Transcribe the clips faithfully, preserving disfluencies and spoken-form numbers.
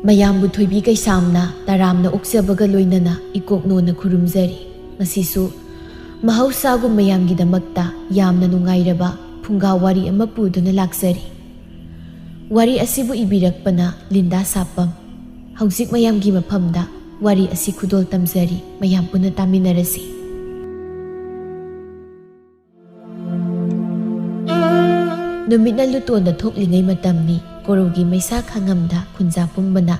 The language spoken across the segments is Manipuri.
ꯃꯌꯥꯝꯕꯨ ꯊꯣꯏꯕꯤ ꯀꯩꯁꯥꯝꯅ ꯇꯔꯥꯝꯅ ꯑꯣꯛꯆꯕꯒ ꯂꯣꯏꯅꯅ ꯏꯀꯣꯛꯅꯣꯅ ꯈꯨꯔꯨꯝꯖꯔꯤ꯫ ꯉꯁꯤꯁꯨ ꯃꯍꯧꯁꯥꯒꯨꯝ ꯃꯌꯥꯝꯒꯤꯗꯃꯛꯇ ꯌꯥꯝꯅ ꯅꯨꯡꯉꯥꯏꯔꯕ ꯐꯨꯡꯒꯥ ꯋꯥꯔꯤ ꯑꯃ ꯄꯨꯗꯨꯅ ꯂꯥꯛꯆꯔꯤ꯫ ꯋꯥꯔꯤ ꯑꯁꯤꯕꯨ ꯏꯕꯤꯔꯛꯄꯅ ꯂꯤꯟꯗꯥ ꯁꯥꯄꯝ꯫ ꯍꯧꯖꯤꯛ ꯃꯌꯥꯝꯒꯤ ꯃꯐꯝꯗ ꯋꯥꯔꯤ ꯑꯁꯤ ꯈꯨꯗꯣꯜ ꯇꯝꯖꯔꯤ, ꯃꯌꯥꯝ ꯄꯨꯟꯅ ꯇꯥꯃꯤꯟꯅꯔꯁꯤ꯫ ꯅꯨꯃꯤꯠꯅ ꯂꯨꯇꯣꯟꯗ ꯊꯣꯛꯂꯤꯉꯩ ꯃꯇꯝꯅꯤ꯫ ꯀꯣꯔꯧꯒꯤ ꯃꯩꯁꯥ ꯈꯥꯉꯝꯗ ꯈꯨꯟꯖꯥ ꯄꯨꯝꯕꯅ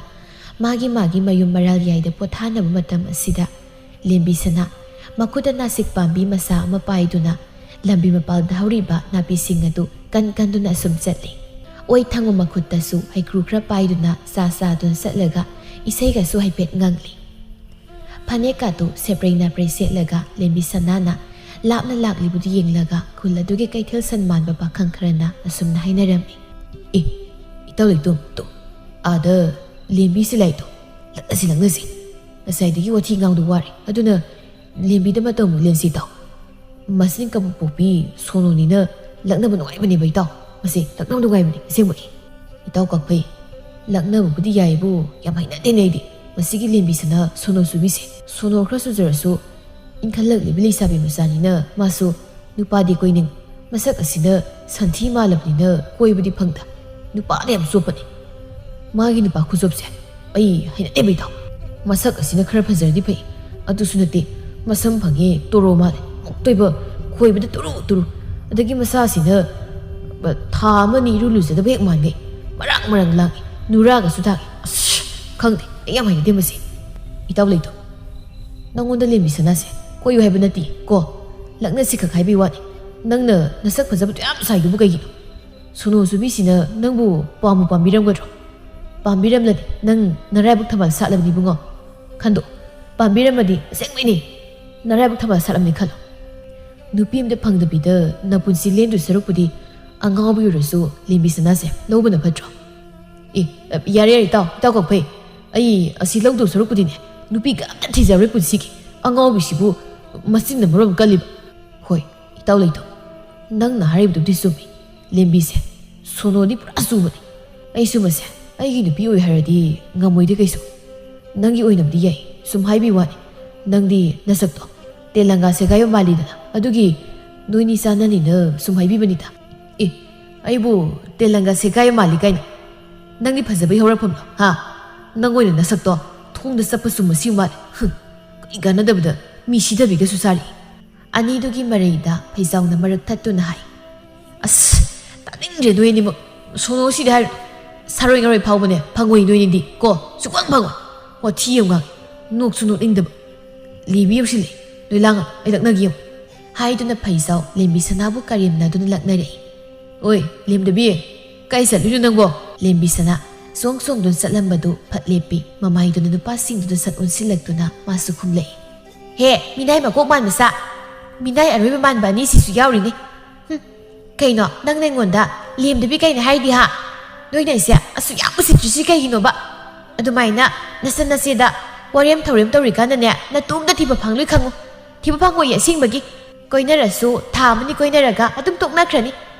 ꯃꯥꯒꯤ ꯃꯥꯒꯤ ꯃꯌꯨꯝ ꯃꯔꯥꯜ ꯌꯥꯏꯗ ꯄꯣꯊꯥꯅꯕ ꯃꯇꯝ ꯑꯁꯤꯗ, ꯂꯦꯝꯕꯤ ꯁꯅꯥ ꯃꯈꯨꯠꯇ ꯅꯥꯁꯤꯛ ꯄꯥꯝꯕꯤ ꯃꯆꯥ ꯑꯃ ꯄꯥꯏꯗꯨꯅ ꯂꯝꯕꯤ ꯃꯄꯥꯜꯗ ꯍꯧꯔꯤꯕ ꯅꯥꯄꯤꯁꯤꯡ ꯑꯗꯨ ꯀꯟ ꯀꯟꯗꯨꯅ ꯑꯁꯨꯝ ꯆꯠꯂꯤ꯫ ꯑꯣꯏ ꯊꯪꯕ ꯃꯈꯨꯠꯇꯁꯨ ꯍꯩꯀ꯭ꯔꯨ ꯈꯔ ꯄꯥꯏꯗꯨꯅ ꯆꯥ ꯆꯥꯗꯨꯅ ꯆꯠꯂꯒ ꯏꯁꯩꯒꯁꯨ ꯍꯥꯏꯐꯦꯠ ꯉꯪꯂꯤ꯫ ꯐꯅꯦꯛꯀꯥꯗꯨ ꯁꯦꯄ꯭ꯔꯩ ꯅꯥꯄ꯭ꯔꯩ ꯁꯦꯠꯂꯒ ꯂꯦꯝꯕꯤ ꯁꯅꯥꯅ ꯂꯥꯞꯅ ꯂꯥꯛꯂꯤꯕꯗꯨ ꯌꯦꯡꯂꯒ ꯈꯨꯜ ꯑꯗꯨꯒꯤ ꯀꯩꯊꯦꯜ ꯁꯟ ꯃꯥꯟꯕ ꯄꯥꯈꯪ ꯈꯔꯅ ꯑꯁꯨꯝꯅ ꯍꯥꯏꯅꯔꯝꯃꯤ꯫ "ꯑꯦ, ꯏꯇꯥꯎ ꯂꯩꯇꯣꯝ, ꯇꯨ, ꯑꯥꯗ ꯂꯦꯝꯕꯤꯁꯤ ꯂꯥꯛꯏꯗꯣ, ꯂꯛꯅꯁꯤ, ꯂꯛꯅꯁꯤ꯫ ꯉꯁꯥꯏꯗꯒꯤ ꯋꯥꯊꯤ ꯉꯥꯡꯗꯨ ꯋꯥꯔꯦ, ꯑꯗꯨꯅ ꯂꯦꯝꯕꯤꯗ ꯃꯇꯧ ꯑꯃꯨꯛ ꯂꯦꯟꯁꯤ ꯏꯇꯥꯎ꯫ ꯃꯁꯤꯡ ꯀꯕꯨ ꯄꯣꯛꯄꯤ ꯁꯣꯅꯣꯅꯤꯅ ꯂꯛꯅꯕ ꯅꯨꯡꯉꯥꯏꯕꯅꯦꯕ ꯏꯇꯥꯎ꯫ ꯃꯁꯤ ꯂꯛꯅꯕ ꯅꯨꯡꯉꯥꯏꯕꯅꯤ ꯑꯁꯦꯡꯕꯒꯤ꯫ ꯏꯇꯥꯎ ꯀꯛꯐꯩ, ꯂꯛꯅꯕꯕꯨꯗꯤ ꯌꯥꯏꯌꯦꯕꯨ, ꯌꯥꯝ ꯍꯩꯅꯗꯦꯅꯦ ꯑꯩꯗꯤ ꯃꯁꯤꯒꯤ ꯂꯦꯝꯕꯤ ꯁꯅꯥ ꯁꯣꯅꯣ ꯆꯨꯕꯤꯁꯦ꯫ ꯁꯣꯅꯣ ꯈꯔ ꯆꯨꯖꯔꯁꯨ ꯏꯟꯈꯠꯂꯛꯂꯤꯕꯤ ꯂꯩꯁꯥꯕꯤ ꯃꯆꯥꯅꯤꯅ ꯃꯥꯁꯨ ꯅꯨꯄꯥꯗꯤ ꯀꯣꯏꯅꯤꯡ꯫ ꯃꯁꯛ ꯑꯁꯤꯅ ꯁꯟꯊꯤ ꯃꯥꯜꯂꯕꯅꯤꯅ ꯀꯣꯏꯕꯗꯤ ꯐꯪꯗ꯫ ꯅꯨꯄꯥꯗ ꯌꯥꯝ ꯆꯣꯞꯄꯅꯤ꯫ ꯃꯥꯒꯤ ꯅꯨꯄꯥ ꯈꯨꯆꯣꯞꯁꯦ ꯑꯩ ꯍꯩꯅꯗꯦꯕ ꯏꯇꯥꯎ꯫ ꯃꯁꯛ ꯑꯁꯤꯅ ꯈꯔ ꯐꯖꯔꯗꯤ ꯐꯩ, ꯑꯗꯨꯁꯨ ꯅꯠꯇꯦ꯫ ꯃꯁꯝ ꯐꯪꯉꯦ ꯇꯣꯔꯣ ꯃꯥꯜꯂꯦ, ꯃꯨꯛꯇꯣꯏꯕ, ꯈꯣꯏꯕꯗ ꯇꯨꯔꯨ ꯇꯨꯔꯨ꯫ ꯑꯗꯒꯤ ꯃꯁꯥꯁꯤꯅ ꯊꯥ ꯑꯃꯅꯤ ꯏꯔꯨ ꯂꯨꯖꯗꯕ ꯍꯦꯛ ꯃꯥꯟꯒꯩ ꯃꯔꯥꯡ ꯃꯔꯥꯡ ꯂꯥꯡꯉꯤ, ꯅꯨꯔꯥꯒꯁꯨ ꯊꯥꯡꯉꯤ꯫ ꯑꯁ, ꯈꯪꯗꯦ, ꯑꯩ ꯌꯥꯝ ꯍꯩꯅꯗꯦ ꯃꯁꯤ꯫ ꯏꯇꯥꯎ ꯂꯩꯇꯣꯝ, ꯅꯪꯉꯣꯟꯗ ꯂꯦꯝꯕꯤ ꯁꯅꯥꯁꯦ ꯀꯣꯏꯌꯨ ꯍꯥꯏꯕ ꯅꯠꯇꯦ ꯀꯣ, ꯂꯛꯅꯁꯤ ꯈꯛ ꯍꯥꯏꯕꯩ ꯋꯥꯅꯤ꯫ ꯅꯪꯅ ꯅꯁꯛ ꯐꯖꯕꯗꯨ ꯌꯥꯝ ꯁꯥꯏꯗꯨꯕꯨ ꯀꯩꯒꯤꯅꯣ? ꯁꯣꯅꯣ ꯆꯨꯕꯤꯁꯤꯅ ꯅꯪꯕꯨ ꯄꯥꯝꯕꯨ ꯄꯥꯝꯕꯤꯔꯝꯒꯗ꯭ꯔꯣ? ꯄꯥꯝꯕꯤꯔꯝꯂꯗꯤ ꯅꯪ ꯅꯔꯥꯏꯕꯛ ꯊꯝꯕꯥꯜ ꯁꯥꯠꯂꯕꯅꯤ ꯏꯕꯨꯡꯉꯣ꯫ ꯈꯟꯗꯣꯛ, ꯄꯥꯝꯕꯤꯔꯝꯃꯗꯤ ꯑꯁꯦꯡꯕꯩꯅꯦ ꯅꯔꯥꯏꯕꯛ ꯊꯝꯕꯥꯜ ꯁꯥꯠꯂꯝꯅꯤ ꯈꯜꯂꯣ꯫ ꯅꯨꯄꯤ ꯑꯝꯇ ꯐꯪꯗꯕꯤꯗ ꯅꯄꯨꯟꯁꯤ ꯂꯦꯟꯗꯣꯏ ꯁꯔꯨꯛꯄꯨꯗꯤ ꯑꯉꯥꯎꯕꯤ ꯑꯣꯏꯔꯁꯨ ꯂꯦꯝꯕꯤ ꯁꯅꯥꯁꯦ ꯂꯧꯕꯅ ꯐꯠꯇ꯭ꯔꯣ? ꯑꯦ, ꯌꯥꯔꯦ, ꯌꯥꯔꯦ, ꯏꯇꯥꯎ, ꯏꯇꯥꯎ ꯀꯛꯐꯩ꯫ ꯑꯩ ꯑꯁꯤ ꯂꯧꯗꯧ ꯁꯔꯨꯛꯄꯨꯗꯤꯅꯦ, ꯅꯨꯄꯤꯒ ꯑꯝꯇ ꯊꯤꯖꯔꯣꯏ ꯄꯨꯟꯁꯤꯒꯤ꯫ ꯑꯉꯥꯎꯕꯤꯁꯤꯕꯨ ꯃꯆꯤꯟꯅ ꯃꯔꯣꯝ ꯀꯜꯂꯤꯕ꯫ ꯍꯣꯏ, ꯏꯇꯥꯎ ꯂꯩꯇꯣꯝ, ꯅꯪꯅ ꯍꯥꯏꯔꯤꯕꯗꯨꯕꯨꯗꯤ ꯆꯨꯝꯃꯤ꯫ ꯂꯦꯝꯕꯤꯁꯦ ꯁꯣꯅꯣꯗꯤ ꯄꯨꯔꯥ ꯆꯨꯕꯅꯤ꯫ ꯑꯩꯁꯨ ꯃꯁꯦ ꯑꯩꯒꯤ ꯅꯨꯄꯤ ꯑꯣꯏ ꯍꯥꯏꯔꯗꯤ ꯉꯝꯃꯣꯏꯗꯦ ꯀꯩꯁꯨ꯫ ꯅꯪꯒꯤ ꯑꯣꯏꯅꯕꯨꯗꯤ ꯌꯥꯏ, ꯁꯨꯝ ꯍꯥꯏꯕꯤ ꯋꯥꯅꯤ꯫ ꯅꯪꯗꯤ ꯅꯁꯛꯇꯣ ꯇꯦꯂꯪꯒꯥ ꯁꯦꯒꯥꯏꯕ ꯃꯥꯜꯂꯤꯗꯅ, ꯑꯗꯨꯒꯤ ꯅꯣꯏꯅꯤ ꯆꯥꯟꯅꯅꯤꯅ ꯁꯨꯝ ꯍꯥꯏꯕꯤꯕꯅꯤꯗ꯫ ꯑꯦ, ꯑꯩꯕꯨ ꯇꯦꯂꯪꯒꯥ ꯁꯦꯒꯥꯏꯕ ꯃꯥꯜꯂꯤ ꯀꯥꯏꯅ? ꯅꯪꯒꯤ ꯐꯖꯕꯩ ꯍꯧꯔꯛꯐꯝꯗꯣ, ꯍꯥ? ꯅꯪ ꯑꯣꯏꯅ ꯅꯁꯛꯇꯣ ꯊꯣꯡꯗ ꯆꯞꯄ ꯆꯨꯝꯕ ꯁꯤ ꯃꯥꯜꯂꯦ꯫ ꯍꯨꯝ, ꯀꯔꯤ ꯀꯥꯟꯅꯗꯕꯗ ꯃꯤ ꯁꯤꯊꯕꯤꯒꯁꯨ ꯁꯥꯔꯤ꯫ ꯑꯅꯤꯗꯨꯒꯤ ꯃꯔꯩꯗ ꯐꯩꯖꯥꯎꯅ ꯃꯔꯛ ꯊꯠꯇꯨꯅ ꯍꯥꯏ, "ꯑꯁ, ꯇꯥꯅꯤꯡꯗ꯭ꯔꯦ ꯅꯣꯏ ꯑꯅꯤꯃꯛ꯫ ꯁꯣꯅꯣ ꯁꯤꯗꯤ ꯍꯥꯏꯔꯣ꯫ ꯁꯥꯔꯣꯏ ꯉꯥꯔꯣꯏ ꯐꯥꯎꯕꯅꯦ ꯐꯪꯉꯣꯏ ꯅꯣꯏꯅꯤꯗꯤ ꯀꯣ, ꯁꯨꯛꯐꯪ ꯐꯪꯉꯣꯏ꯫ ꯋꯥꯊꯤ ꯌꯥꯝ ꯉꯥꯡꯉꯦ꯫ ꯅꯣꯛꯁꯨ ꯅꯣꯛꯅꯤꯡꯗꯕ꯫ ꯂꯤꯕꯤ ꯌꯧꯁꯤꯜꯂꯦ꯫ ꯅꯣꯏ ꯂꯥꯡꯉ ꯑꯩ ꯂꯛꯅꯒꯦ ꯌꯦꯡꯉꯨ"꯫ ꯍꯥꯏꯗꯨꯅ ꯐꯩꯖꯥꯎ ꯂꯦꯝꯕꯤ ꯁꯅꯥꯕꯨ ꯀꯔꯦꯝꯅꯗꯨꯅ ꯂꯛꯅꯔꯛꯏ꯫ "ꯑꯣꯏ, ꯂꯦꯝꯗꯕꯤ, ꯀꯥꯏ ꯆꯠꯂꯨꯏꯅꯣ ꯅꯪꯕꯣ?" ꯂꯦꯝꯕꯤ ꯁꯅꯥ ꯆꯣꯡ ꯆꯣꯡꯗꯨꯅ ꯆꯠꯂꯝꯕꯗꯨ ꯐꯠ ꯂꯦꯞꯄꯤ꯫ ꯃꯃꯥꯏꯗꯨꯅ ꯅꯨꯄꯥꯁꯤꯡꯗꯨꯗ ꯁꯠ ꯑꯣꯟꯁꯤꯜꯂꯛꯇꯨꯅ ꯃꯥꯁꯨ ꯈꯨꯝꯂꯛꯏ꯫ "ꯍꯦ, ꯃꯤꯅꯥꯏ ꯃꯀꯣꯛ ꯃꯥꯟꯕ ꯁꯥ! ꯃꯤꯅꯥꯏ ꯑꯔꯣꯏꯕ ꯃꯥꯟꯕ ꯑꯅꯤꯁꯤꯁꯨ ꯌꯥꯎꯔꯤꯅꯦ꯫ ꯍꯨꯝ, ꯀꯩꯅꯣ ꯅꯪꯅ ꯑꯩꯉꯣꯟꯗ ꯂꯦꯝꯗꯕꯤ ꯀꯩꯅ ꯍꯥꯏꯗꯤ ꯍꯥ? ꯅꯣꯏꯅ ꯑꯩꯁꯦ ꯑꯁꯨꯛ ꯌꯥꯝ ꯎꯁꯤꯠꯇ꯭ꯔꯤꯁꯤ ꯀꯩꯒꯤꯅꯣꯕ? ꯑꯗꯨꯃꯥꯏꯅ ꯅꯆꯟ ꯅꯆꯦꯗ ꯋꯥꯔꯦꯝ ꯊꯧꯔꯦꯝ ꯇꯧꯔꯤꯀꯥꯟꯗꯅꯦ, ꯅꯇꯣꯝꯇ ꯊꯤꯕ ꯐꯪꯂꯣꯏ ꯈꯪꯉꯨ꯫ ꯊꯤꯕ ꯐꯪꯉꯣꯏꯌꯦ ꯑꯁꯦꯡꯕꯒꯤ꯫ ꯀꯣꯏꯅꯔꯁꯨ ꯊꯥ ꯑꯃꯅꯤ ꯀꯣꯏꯅꯔꯒ ꯑꯗꯨꯝ ꯇꯣꯛꯅꯈ꯭ꯔꯅꯤ꯫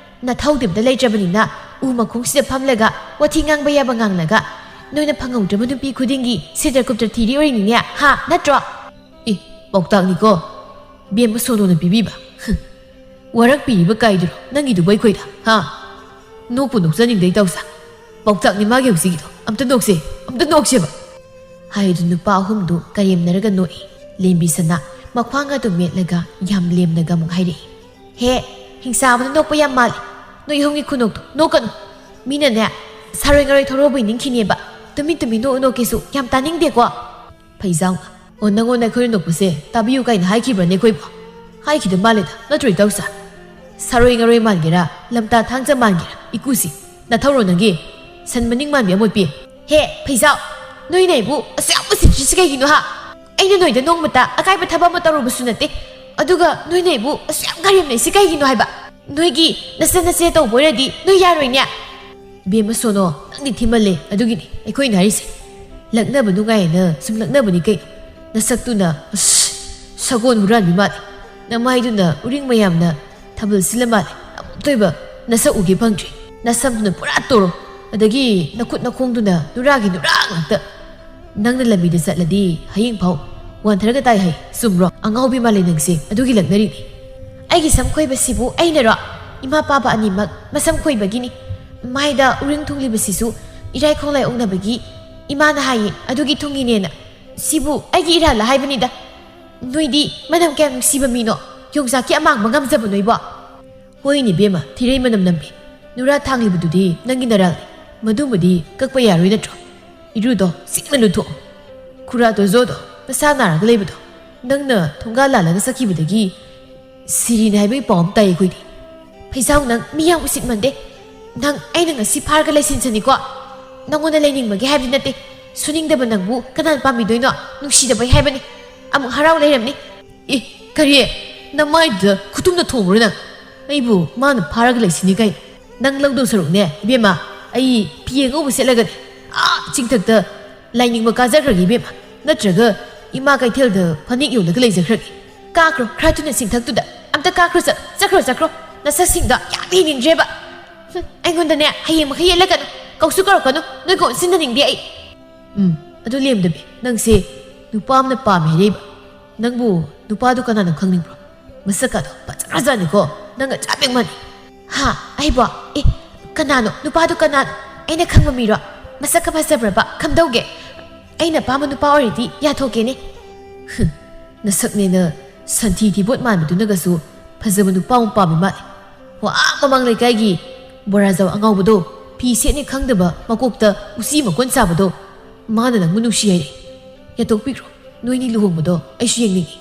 ꯅꯊꯧꯗꯤ ꯑꯝꯇ ꯂꯩꯇ꯭ꯔꯕꯅꯤꯅ ꯎ ꯃꯈꯣꯡꯁꯤꯗ ꯐꯝꯂꯒ ꯋꯥꯊꯤ ꯉꯥꯡꯕ ꯌꯥꯕ ꯉꯥꯡꯂꯒ ꯅꯣꯏꯅ ꯐꯪꯍꯧꯗ꯭ꯔꯕ ꯅꯨꯄꯤ ꯈꯨꯗꯤꯡꯒꯤ ꯁꯦꯇꯔ ꯀꯨꯞꯇꯔ ꯊꯤꯔꯤ ꯑꯣꯏꯔꯤꯅꯤꯅꯦ, ꯍꯥ? ꯅꯠꯇ꯭ꯔꯣ?" "ꯑꯦ, ꯄꯥꯎꯇꯥꯛꯅꯤꯀꯣ꯫ ꯕꯦꯝꯃ ꯁꯣꯅꯣꯅ ꯄꯤꯕꯤꯕ꯫ ꯋꯥꯔꯛꯄꯤꯔꯤꯕ ꯀꯥꯏꯗꯨꯔꯣ ꯅꯪꯒꯤꯗꯨꯕꯨ ꯑꯩꯈꯣꯏꯗ, ꯍꯥ? ꯅꯣꯛꯄꯨ ꯅꯣꯛꯆꯅꯤꯡꯗꯩ ꯇꯧꯁꯥ꯫ ꯄꯥꯎꯇꯥꯛꯅꯤ ꯃꯥꯒꯤ ꯍꯧꯖꯤꯛꯀꯤꯗꯣ꯫ ꯑꯝꯇ ꯅꯣꯛꯁꯦ, ꯑꯝꯇ ꯅꯣꯛꯁꯦꯕ"꯫ ꯍꯥꯏꯗꯨ ꯅꯨꯄꯥ ꯑꯍꯨꯝꯗꯨ ꯀꯔꯦꯝꯅꯔꯒ ꯅꯣꯛꯏ꯫ ꯂꯦꯝꯕꯤ ꯁꯅꯥ ꯃꯈ꯭ꯋꯥꯡ ꯑꯗꯨ ꯃꯦꯠꯂꯒ ꯌꯥꯝ ꯂꯦꯝꯅꯒ ꯑꯃꯨꯛ ꯍꯥꯏꯔꯛꯏ꯫ "ꯍꯦ, ꯍꯤꯡꯆꯥꯕꯅ ꯅꯣꯛꯄ ꯌꯥꯝ ꯃꯥꯜꯂꯤ꯫ ꯅꯣꯏ ꯑꯍꯨꯝꯒꯤ ꯈꯨꯅꯣꯛꯇꯣ ꯅꯣꯛꯀꯅꯨ꯫ ꯃꯤꯅꯅꯦ, ꯁꯥꯔꯣꯏ ꯉꯥꯔꯣꯏ ꯊꯧꯔꯣꯕ ꯅꯤꯡꯈꯤꯅꯦꯕ꯫ ꯇꯨꯃꯤꯟ ꯇꯨꯃꯤꯟ ꯅꯣꯛ ꯅꯣꯛꯀꯦꯁꯨ ꯌꯥꯝ ꯇꯥꯅꯤꯡꯗꯦꯀꯣ"꯫ ꯐꯩꯖꯥꯎ, "ꯑꯣ, ꯅꯪꯉꯣꯟꯗ ꯑꯩꯈꯣꯏꯅ ꯅꯣꯛꯄꯁꯦ ꯇꯥꯕꯤꯌꯨ ꯀꯥꯏꯅ ꯍꯥꯏꯈꯤꯕ꯭ꯔꯅꯦ ꯑꯩꯈꯣꯏꯕꯨ? ꯍꯥꯏꯈꯤꯗ ꯃꯥꯜꯂꯦꯗ, ꯅꯠꯇ꯭ꯔꯣ ꯏꯇꯥꯎꯁꯥ? ꯁꯥꯔꯣꯏ ꯉꯥꯔꯣꯏ ꯃꯥꯟꯒꯦꯔꯥ, ꯂꯝꯇꯥ ꯊꯥꯡꯖ ꯃꯥꯟꯒꯦꯔꯥ, ꯏꯀꯨꯁꯤ, ꯅꯊꯧꯔꯣ ꯅꯪꯒꯤ? ꯁꯟ ꯃꯅꯤꯡ ꯃꯥꯟꯕꯤ ꯑꯃꯣꯠꯄꯤ꯫ ꯍꯦ, ꯐꯩꯖꯥꯎ, ꯅꯣꯏꯅ ꯑꯩꯕꯨ ꯑꯁꯨꯛ ꯌꯥꯝ ꯎꯁꯤꯠꯇ꯭ꯔꯤꯁꯤ ꯀꯩꯒꯤꯅꯣ ꯍꯥ? ꯑꯩꯅ ꯅꯣꯏꯗ ꯅꯣꯡꯃꯇ ꯑꯀꯥꯏꯕ ꯊꯕꯛ ꯑꯃ ꯇꯧꯔꯨꯕꯁꯨ ꯅꯠꯇꯦ꯫ ꯑꯗꯨꯒ ꯅꯣꯏꯅ ꯑꯩꯕꯨ ꯑꯁꯨꯛ ꯌꯥꯝ ꯀꯔꯦꯝꯅꯩꯁꯤ ꯀꯩꯒꯤꯅꯣ ꯍꯥꯏꯕ? ꯅꯣꯏꯒꯤ ꯅꯆꯦ ꯅꯆꯦ ꯇꯧꯕ ꯑꯣꯏꯔꯗꯤ ꯅꯣꯏ ꯌꯥꯔꯣꯏꯅꯦ"꯫ "ꯏꯕꯦꯝꯃ ꯁꯣꯅꯣ, ꯅꯪꯗꯤ ꯊꯤꯃꯜꯂꯦ꯫ ꯑꯗꯨꯒꯤꯅꯤ ꯑꯩꯈꯣꯏꯅ ꯍꯥꯏꯔꯤꯁꯦ꯫ ꯂꯛꯅꯕ ꯅꯨꯡꯉꯥꯏꯌꯦꯅ ꯁꯨꯝ ꯂꯛꯅꯕꯅꯤ ꯀꯩꯅꯣ꯫ ꯅꯁꯛꯇꯨꯅ, ꯑꯁ, ꯁꯒꯣꯜ ꯍꯨꯔꯥꯟꯕꯤ ꯃꯥꯜꯂꯦ꯫ ꯅꯃꯥꯏꯗꯨꯅ ꯎꯔꯤꯡ ꯃꯌꯥꯝꯅ ꯊꯥꯕꯜ ꯁꯤꯜꯂ ꯃꯥꯜꯂꯦ꯫ ꯑꯃꯨꯛꯇ ꯑꯣꯏꯕ ꯅꯁꯛ ꯎꯒꯦ ꯐꯪꯗ꯭ꯔꯤ꯫ ꯅꯁꯝꯗꯨꯅ ꯄꯨꯔꯥ ꯇꯣꯔꯣ꯫ ꯑꯗꯒꯤ ꯅꯈꯨꯠ ꯅꯈꯣꯡꯗꯨꯅ ꯅꯨꯔꯥꯒꯤ ꯅꯨꯔꯥ ꯉꯥꯛꯇ꯫ ꯅꯪꯅ ꯂꯝꯕꯤꯗ ꯆꯠꯂꯗꯤ ꯍꯌꯦꯡ ꯐꯥꯎ ꯋꯥꯟꯊꯔꯒ ꯇꯥꯏ ꯍꯥꯏ, ꯆꯨꯝꯕ꯭ꯔꯣ? ꯑꯉꯥꯎꯕꯤ ꯃꯥꯜꯂꯦ ꯅꯪꯁꯦ, ꯑꯗꯨꯒꯤ ꯂꯛꯅꯔꯤꯅꯤ꯫ ꯑꯩꯒꯤ ꯁꯝ ꯈꯣꯏꯕꯁꯤꯕꯨ ꯑꯩꯅꯔꯣ? ꯏꯃꯥ ꯄꯥꯕ ꯑꯅꯤꯃꯛ ꯃꯁꯝ ꯈꯣꯏꯕꯒꯤꯅꯤ꯫ ꯃꯥꯏꯗ ꯎꯔꯤꯡ ꯊꯨꯡꯂꯤꯕꯁꯤꯁꯨ ꯏꯔꯥꯏ ꯈꯣꯡꯂꯥꯏ ꯑꯣꯛꯅꯕꯒꯤ ꯏꯃꯥꯅ ꯍꯥꯏꯌꯦ, ꯑꯗꯨꯒꯤ ꯊꯨꯡꯉꯤꯅꯦꯅ꯫ ꯁꯤꯕꯨ ꯑꯩꯒꯤ ꯏꯔꯥꯜꯂ ꯍꯥꯏꯕꯅꯤꯗ꯫ ꯅꯣꯏꯗꯤ ꯃꯅꯝ ꯀꯌꯥꯝ ꯅꯨꯡꯁꯤꯕ ꯃꯤꯅꯣ, ꯌꯣꯡꯆꯥꯛꯀꯤ ꯑꯃꯥꯡꯕ ꯉꯝꯖꯕ ꯅꯣꯏꯕꯣ? ꯍꯣꯏꯅꯦ ꯏꯕꯦꯝꯃ, ꯊꯤꯔꯩ ꯃꯅꯝ ꯅꯝꯕꯤ꯫ ꯅꯨꯔꯥ ꯊꯥꯡꯂꯤꯕꯗꯨꯗꯤ ꯅꯪꯒꯤ ꯅꯔꯥꯜꯅꯤ꯫ ꯃꯗꯨꯃꯗꯤ ꯀꯛꯄ ꯌꯥꯔꯣꯏ ꯅꯠꯇ꯭ꯔꯣ? ꯏꯔꯨꯗꯣ ꯁꯤꯡꯅ ꯂꯨꯊꯣꯛꯑꯣ꯫ ꯈꯨꯔꯥ ꯇꯣꯖꯣꯗꯣ ꯃꯁꯥ ꯅꯥꯔꯒ ꯂꯩꯕꯗꯣ, ꯅꯪꯅ ꯊꯣꯡꯒꯥꯜ ꯂꯥꯜꯂꯒ ꯆꯠꯈꯤꯕꯗꯒꯤ ꯁꯤꯔꯤꯅꯦ ꯍꯥꯏꯕꯒꯤ ꯄꯥꯎ ꯑꯃ ꯇꯥꯏ ꯑꯩꯈꯣꯏꯗꯤ꯫ ꯐꯩꯖꯥꯎ, ꯅꯪ ꯃꯤ ꯌꯥꯝ ꯎꯁꯤꯠꯃꯟꯗꯦ꯫ ꯅꯪ ꯑꯩꯅ ꯉꯁꯤ ꯐꯥꯔꯒ ꯂꯩꯁꯤꯟꯁꯅꯤꯀꯣ꯫ ꯅꯪꯉꯣꯟꯗ ꯂꯩꯅꯤꯡꯕꯒꯤ ꯍꯥꯏꯕꯗꯤ ꯅꯠꯇꯦ꯫ ꯁꯨꯅꯤꯡꯗꯕ ꯅꯪꯕꯨ ꯀꯅꯥꯅ ꯄꯥꯝꯕꯤꯗꯣꯏꯅꯣ? ꯅꯨꯡꯁꯤꯗꯕꯩ ꯍꯥꯏꯕꯅꯤ꯫ ꯑꯃꯨꯛ ꯍꯔꯥꯎ ꯂꯩꯔꯝꯅꯤ꯫ ꯑꯦ, ꯀꯔꯤ? ꯅꯃꯥꯏꯗꯨꯗ ꯈꯨꯇꯨꯝꯅ ꯊꯣꯡꯕ꯭ꯔꯣ ꯅꯪ? ꯑꯩꯕꯨ ꯃꯥꯅ ꯐꯥꯔꯒ ꯂꯩꯁꯤꯅꯤ ꯀꯥꯏꯅ꯫ ꯅꯪ ꯂꯧꯗꯧ ꯁꯔꯨꯛꯅꯦ ꯏꯕꯦꯝꯃ, ꯑꯩ ꯐꯤ ꯑꯉꯧꯕ ꯁꯦꯠꯂꯒꯅꯦ ꯑꯥ ꯆꯤꯡꯊꯛꯇ ꯂꯥꯏꯅꯤꯡꯕ ꯀꯥꯖꯈ꯭ꯔꯒꯦ ꯏꯕꯦꯝꯃ꯫ ꯅꯠꯇ꯭ꯔꯒ ꯏꯃꯥ ꯀꯩꯊꯦꯜꯗ ꯐꯅꯦꯛ ꯌꯣꯜꯂꯒ ꯂꯩꯖꯈ꯭ꯔꯒꯦ꯫ ꯀꯥꯈ꯭ꯔꯣ, ꯈꯔ ꯊꯨꯅ ꯆꯤꯡꯊꯛꯇꯨꯗ꯫ ꯑꯝꯇ ꯀꯥꯈ꯭ꯔꯣ, ꯆꯠ-, ꯆꯠꯈ꯭ꯔꯣ, ꯆꯠꯈ꯭ꯔꯣ꯫ ꯅꯁꯛꯁꯤꯡꯗꯣ ꯌꯥꯝ ꯌꯦꯡꯅꯤꯡꯗ꯭ꯔꯦꯕ꯫ ꯍꯨꯝ, ꯑꯩꯉꯣꯟꯗꯅꯦ ꯍꯌꯦꯡ ꯃꯈꯩ ꯌꯦꯠꯂꯛꯀꯅꯨ꯫ ꯀꯧꯁꯨ ꯀꯧꯔꯛꯀꯅꯨ꯫ ꯅꯣꯏꯒ ꯑꯣꯟꯁꯤꯟꯅꯅꯤꯡꯗꯦ ꯑꯩ꯫ ꯎꯝ, ꯑꯗꯨ ꯂꯦꯝꯗꯕꯤ, ꯅꯪꯁꯦ ꯅꯨꯄꯥ ꯑꯃꯅ ꯄꯥꯝꯃꯦ ꯍꯥꯏꯔꯛꯏꯕ꯫ ꯅꯪꯕꯨ ꯅꯨꯄꯥꯗꯨ ꯀꯅꯥꯅꯣ ꯈꯪꯅꯤꯡꯕ꯭ꯔꯣ? ꯃꯁꯛꯀꯗꯣ ꯐꯖꯈ꯭ꯔꯖꯥꯠꯅꯤꯀꯣ, ꯅꯪꯒ ꯆꯞ ꯌꯦꯡ ꯃꯥꯟꯅꯩ꯫ ꯍꯥ? ꯑꯩꯕꯣ? ꯑꯦ, ꯀꯅꯥꯅꯣ? ꯅꯨꯄꯥꯗꯨ ꯀꯅꯥꯅꯣ? ꯑꯩꯅ ꯈꯪꯕ ꯃꯤꯔꯣ? ꯃꯁꯛꯀ ꯐꯖꯕ꯭ꯔꯕ? ꯈꯝꯗꯧꯒꯦ꯫ ꯑꯩꯅ ꯑꯄꯥꯝꯕ ꯅꯨꯄꯥ ꯑꯣꯏꯔꯗꯤ ꯌꯥꯊꯣꯛꯀꯦꯅꯦ꯫ ꯍꯨꯝ, ꯅꯁꯛꯅꯦꯅ ꯁꯟꯊꯤ ꯊꯤꯕꯣꯠ ꯃꯥꯟꯕꯗꯨꯅꯒꯁꯨ ꯐꯖꯕ ꯅꯨꯄꯥ ꯑꯃ ꯄꯥꯝꯃꯤ ꯃꯥꯜꯂꯦ꯫ ꯋꯥ, ꯑꯥ ꯃꯃꯥꯡ ꯂꯩꯀꯥꯏꯒꯤ ꯕꯣꯔꯥꯖꯥꯎ ꯑꯉꯥꯎꯕꯗꯣ, ꯐꯤ ꯁꯦꯠꯅꯤ ꯈꯪꯗꯕ, ꯃꯀꯣꯛꯇ ꯎꯆꯤ ꯃꯀꯣꯟ ꯆꯥꯕꯗꯣ, ꯃꯥꯅ ꯅꯪꯕꯨ ꯅꯨꯡꯁꯤ ꯍꯥꯏꯔꯦ꯫ ꯌꯥꯊꯣꯛꯄꯤꯈ꯭ꯔꯣ, ꯅꯣꯏꯅꯤ ꯂꯨꯍꯣꯡꯕꯗꯣ ꯑꯩꯁꯨ ꯌꯦꯡꯅꯤꯡꯉꯤ꯫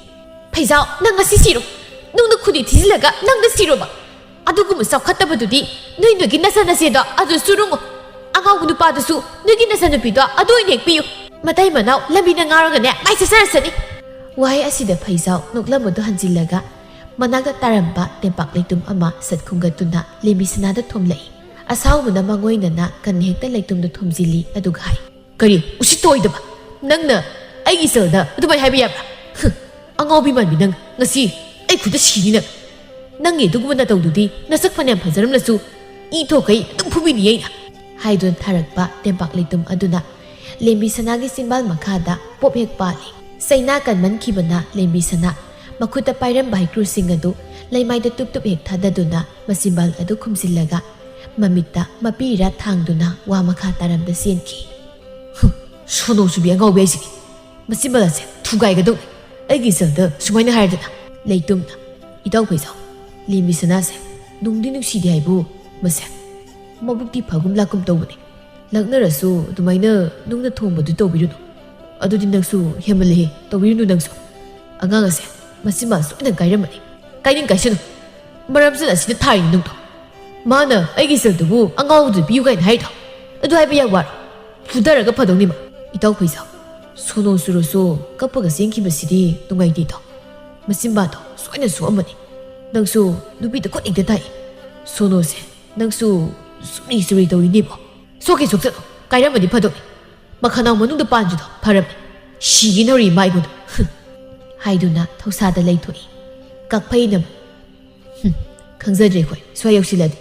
ꯐꯩꯖꯥꯎ, ꯅꯪ ꯉꯁꯤ ꯁꯤꯔꯣ꯫ ꯅꯨꯡꯗ ꯈꯨꯗꯤ ꯊꯤꯖꯤꯜꯂꯒ ꯅꯪꯗ ꯁꯤꯔꯣꯕ꯫ ꯑꯗꯨꯒꯨꯝꯕ ꯆꯥꯎꯈꯠꯇꯕꯗꯨꯗꯤ ꯅꯣꯏ ꯅꯣꯏꯒꯤ ꯅꯆꯟ ꯅꯆꯦꯗꯣ ꯑꯗꯨ ꯆꯨꯔꯨꯡꯉꯨ꯫ ꯑꯉꯥꯎꯕ ꯅꯨꯄꯥꯗꯨꯁꯨ ꯅꯣꯏꯒꯤ ꯅꯆꯟꯅꯨꯄꯤꯗꯣ ꯑꯗꯨ ꯑꯣꯏꯅ ꯌꯦꯛꯄꯤꯌꯨ꯫ ꯃꯇꯩ ꯃꯅꯥꯎ ꯂꯝꯕꯤꯗ ꯉꯥꯎꯔꯒꯅꯦ ꯃꯥꯏ ꯆꯠꯆꯔꯁꯅꯤ꯫ ꯋꯥꯍꯩ ꯑꯁꯤꯗ ꯐꯩꯖꯥꯎ ꯅꯣꯛꯂꯝꯕꯗꯨ ꯍꯟꯖꯤꯜꯂꯒ ꯃꯅꯥꯛꯇ ꯇꯥꯔꯝꯕ ꯇꯦꯝꯄꯥꯛ ꯂꯩꯇꯨꯝ ꯑꯃ ꯁꯠ ꯈꯨꯝꯒꯠꯇꯨꯅ ꯂꯦꯝꯕꯤ ꯁꯅꯥꯗ ꯊꯣꯝꯂꯛꯏ꯫ ꯑꯁꯥꯎꯕꯅ ꯃꯉꯣꯏꯅꯅ ꯀꯟ ꯍꯦꯛꯇ ꯂꯩꯇꯨꯝꯗ ꯊꯣꯝꯖꯤꯜꯂꯤ, ꯑꯗꯨꯒ ꯍꯥꯏ, "ꯀꯔꯤ? ꯎꯁꯤꯠꯇꯣꯏꯗꯕ! ꯅꯪꯅ ꯑꯩꯒꯤ ꯏꯆꯜꯗ ꯑꯗꯨꯃꯥꯏꯅ ꯍꯥꯏꯕ ꯌꯥꯕ꯭ꯔꯥ? ꯍꯨꯝ, ꯑꯉꯥꯎꯕꯤ ꯃꯥꯟꯕꯤ ꯅꯪ! ꯉꯁꯤ ꯑꯩ ꯈꯨꯠꯇ ꯁꯤꯅꯤ ꯅꯪ! ꯅꯪꯒꯤ ꯑꯗꯨꯒꯨꯝꯕ ꯅꯇꯧꯗꯨꯗꯤ ꯅꯁꯛ ꯐꯅꯌꯥꯝ ꯐꯖꯔꯝꯂꯁꯨ ꯏ ꯊꯣꯛꯈꯩ ꯑꯗꯨꯝ ꯐꯨꯕꯤꯅꯤ ꯑꯩꯅ!" ꯍꯥꯏꯗꯨꯅ ꯊꯥꯔꯛꯄ ꯇꯦꯝꯄꯥꯛ ꯂꯩꯇꯨꯝ ꯑꯗꯨꯅ ꯂꯦꯝꯕꯤ ꯁꯅꯥꯒꯤ ꯆꯤꯝꯕꯥꯜ ꯃꯈꯥꯗ ꯄꯣꯞ ꯍꯦꯛ ꯄꯥꯜꯂꯤ꯫ ꯆꯩꯅꯥ ꯀꯟꯃꯟꯈꯤꯕꯅ ꯂꯦꯝꯕꯤ ꯁꯅꯥ ꯃꯈꯨꯠꯇ ꯄꯥꯏꯔꯝꯕ ꯍꯩꯀ꯭ꯔꯨꯁꯤꯡ ꯑꯗꯨ ꯂꯩꯃꯥꯏꯗ ꯇꯨꯞ ꯇꯨꯞ ꯍꯦꯛ ꯊꯥꯗꯗꯨꯅ ꯃꯆꯤꯝꯕꯥꯜ ꯑꯗꯨ ꯈꯨꯝꯖꯤꯜꯂꯒ ꯃꯃꯤꯠꯇ ꯃꯄꯤ ꯏꯔꯥ ꯊꯥꯡꯗꯨꯅ ꯋꯥ ꯃꯈꯥ ꯇꯥꯔꯝꯗ ꯆꯦꯟꯈꯤ꯫ "ꯍꯨꯝ, ꯁꯣꯅꯣ ꯆꯨꯕꯤ ꯑꯉꯥꯎꯕꯤ ꯍꯥꯏꯁꯤꯗꯤ꯫ ꯃꯆꯤꯟ ꯃꯂꯥꯁꯦ ꯊꯨꯒꯥꯏꯒꯗꯧꯅꯤ꯫ ꯑꯩꯒꯤ ꯏꯆꯜꯗ ꯁꯨꯃꯥꯏꯅ ꯍꯥꯏꯔꯗꯅ?" ꯂꯩꯇꯨꯝꯅ, "ꯏꯇꯥꯎ ꯐꯩꯖꯥꯎ, ꯂꯦꯝꯕꯤ ꯁꯅꯥꯁꯦ ꯅꯨꯡꯗꯤ ꯅꯨꯡꯁꯤꯗꯦ ꯍꯥꯏꯕꯨ ꯃꯁꯦ ꯃꯕꯨꯛꯇꯤ ꯐꯒꯨꯝ ꯂꯥꯛꯀꯨꯝ ꯇꯧꯕꯅꯦ꯫ ꯂꯛꯅꯔꯁꯨ ꯑꯗꯨꯃꯥꯏꯅ ꯅꯨꯡꯅ ꯊꯣꯡꯕꯗꯨ ꯇꯧꯕꯤꯔꯨꯅꯨ꯫ ꯑꯗꯨꯗꯤ ꯅꯪꯁꯨ ꯍꯦꯟꯃꯜꯂꯦꯍꯦ, ꯇꯧꯕꯤꯔꯨꯅꯨ ꯅꯪꯁꯨ꯫ ꯑꯉꯥꯡ ꯑꯁꯦ ꯃꯆꯤꯟ ꯃꯥ ꯁꯣꯏꯗꯅ ꯀꯥꯏꯔꯝꯃꯅꯤ꯫ ꯀꯥꯏꯅꯤꯡ ꯀꯥꯏꯁꯅꯨ꯫ ꯃꯔꯝ ꯆꯥꯅ ꯑꯁꯤꯗ ꯊꯥꯔꯤꯅꯤ ꯅꯪꯗꯣ꯫ ꯃꯥꯅ ꯑꯩꯒꯤ ꯏꯆꯜꯗꯨꯕꯨ ꯑꯉꯥꯎꯕꯗꯨ ꯄꯤꯌꯨ ꯀꯥꯏꯅ ꯍꯥꯏꯔꯤꯗꯣ꯫ ꯑꯗꯨ ꯍꯥꯏꯕ ꯌꯥꯝ ꯋꯥꯔꯣ꯫ ꯐꯨꯗꯔꯒ ꯐꯗꯧꯅꯤ ꯃꯥ꯫ ꯏꯇꯥꯎ ꯐꯩꯖꯥꯎ, ꯁꯣꯅꯣ ꯆꯨꯔꯁꯨ ꯀꯞꯄꯒ ꯆꯦꯟꯈꯤꯕꯁꯤꯗꯤ ꯅꯨꯡꯉꯥꯏꯇꯦꯗꯣ꯫ ꯃꯆꯤꯟꯕꯥꯗꯣ ꯁꯣꯏꯅ ꯁꯣꯛꯑꯝꯃꯅꯤ꯫ ꯅꯪꯁꯨ ꯅꯨꯄꯤꯗ ꯈꯨꯠ ꯍꯦꯛꯇ ꯊꯥꯏ꯫ ꯁꯣꯅꯣꯁꯦ, ꯅꯪꯁꯨ ꯆꯨꯔꯤ ꯆꯨꯔꯤ ꯇꯧꯔꯤꯅꯦꯕꯣ꯫ ꯁꯣꯛꯀꯦ ꯁꯣꯛꯆꯠꯂꯣ, ꯀꯥꯏꯔꯝꯃꯗꯤ ꯐꯗꯧꯅꯤ꯫ ꯃꯈꯅꯥꯎ ꯃꯅꯨꯡꯗ ꯄꯥꯟꯗ꯭ꯔꯤꯗꯣ ꯐꯔꯕꯅꯤ꯫ ꯁꯤꯒꯦ ꯅꯧꯔꯤ ꯃꯥꯏꯒꯨꯗꯣ꯫ ꯍꯨꯝ꯫ ꯍꯥꯏꯗꯨꯅ ꯊꯧꯁꯥꯗ ꯂꯩꯊꯣꯛꯏ꯫ ꯀꯛꯐꯩꯅ ꯑꯃꯨꯛ, "ꯍꯨꯝ, ꯈꯪꯖꯗ꯭ꯔꯦ ꯑꯩꯈꯣꯏ, ꯁ꯭ꯋꯥꯏ ꯌꯧꯁꯤꯜꯂꯗꯤ꯫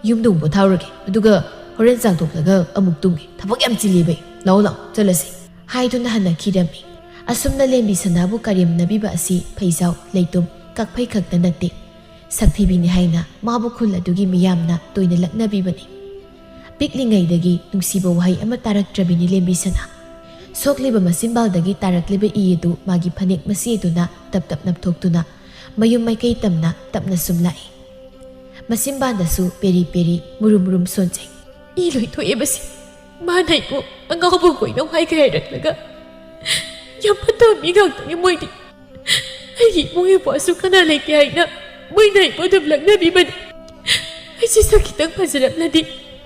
ꯌꯨꯝꯗ ꯑꯃꯨꯛ ꯄꯣꯊꯥꯔꯨꯔꯒꯦ, ꯑꯗꯨꯒ ꯍꯣꯔꯦꯟ ꯆꯥꯛ ꯇꯣꯛꯂꯒ ꯑꯃꯨꯛ ꯇꯨꯝꯒꯦ꯫ ꯊꯕꯛ ꯌꯥꯝ ꯆꯤꯜꯂꯤꯕ ꯑꯩ꯫ ꯂꯥꯛꯑꯣ, ꯂꯥꯛꯑꯣ, ꯆꯠꯂꯁꯤ", ꯍꯥꯏꯗꯨꯅ ꯍꯟꯅꯈꯤꯔꯝꯃꯤ꯫ ꯑꯁꯨꯝꯅ ꯂꯦꯝꯕꯤ ꯁꯅꯥꯕꯨ ꯀꯔꯦꯝꯅꯕꯤꯕ ꯑꯁꯤ ꯐꯩꯖꯥꯎ, ꯂꯩꯇꯨꯝ, ꯀꯛꯐꯩ ꯈꯛꯇ ꯅꯠꯇꯦ꯫ ꯁꯛꯊꯤꯕꯤꯅꯤ ꯍꯥꯏꯅ ꯃꯥꯕꯨ ꯈꯨꯜ ꯑꯗꯨꯒꯤ ꯃꯤꯌꯥꯝꯅ ꯇꯣꯏꯅ ꯂꯛꯅꯕꯤꯕꯅꯤ꯫ ꯄꯤꯛꯂꯤꯉꯩꯗꯒꯤ ꯅꯨꯡꯁꯤꯕ ꯋꯥꯍꯩ ꯑꯃ ꯇꯥꯔꯛꯇ꯭ꯔꯕꯤꯅꯤ ꯂꯦꯝꯕꯤ ꯁꯅꯥ꯫ ꯁꯣꯛꯂꯤꯕ ꯃꯆꯤꯟꯕꯥꯜꯗꯒꯤ ꯇꯥꯔꯛꯂꯤꯕ ꯏ ꯑꯗꯨ ꯃꯥꯒꯤ ꯐꯅꯦꯛ ꯃꯆꯦꯗꯨꯅ ꯇꯞ ꯇꯞ ꯅꯞꯊꯣꯛꯇꯨꯅ ꯃꯌꯨꯝ ꯃꯥꯏꯀꯩ ꯇꯝꯅ ꯇꯞꯅ ꯁꯨꯝ ꯂꯥꯛꯏ꯫ ꯃꯆꯤꯟꯕꯥꯜꯗꯁꯨ ꯄꯦꯔꯤ ꯄꯦꯔꯤ, ꯃꯨꯔꯨꯝ ꯃꯨꯔꯨꯝ ꯁꯣꯟꯖꯩ꯫ ꯏ ꯂꯣꯏ ꯊꯣꯛꯑꯦ ꯃꯁꯤ꯫ ꯃꯥꯅ ꯑꯩꯕꯨ ꯑꯉꯥꯎꯕ ꯀꯣꯏꯅꯧ ꯍꯥꯏꯈ꯭ꯔꯦ ꯍꯥꯏꯔꯛꯂꯒ ꯌꯥꯝ ꯐꯠꯇꯕ ꯃꯤ ꯉꯥꯛꯇꯅꯤ ꯃꯣꯏꯗꯤ꯫ ꯑꯩꯒꯤ ꯏꯃꯨꯡ ꯏꯄꯥꯁꯨ ꯀꯅꯥ ꯂꯩꯇꯦ ꯍꯥꯏꯅ ꯃꯣꯏꯅ ꯑꯩꯕꯨ ꯑꯗꯨꯝ ꯂꯛꯅꯕꯤꯕꯅꯤ꯫ ꯑꯩꯁꯦ ꯁꯛ ꯈꯤꯇꯪ ꯐꯖꯔꯝꯂꯗꯤ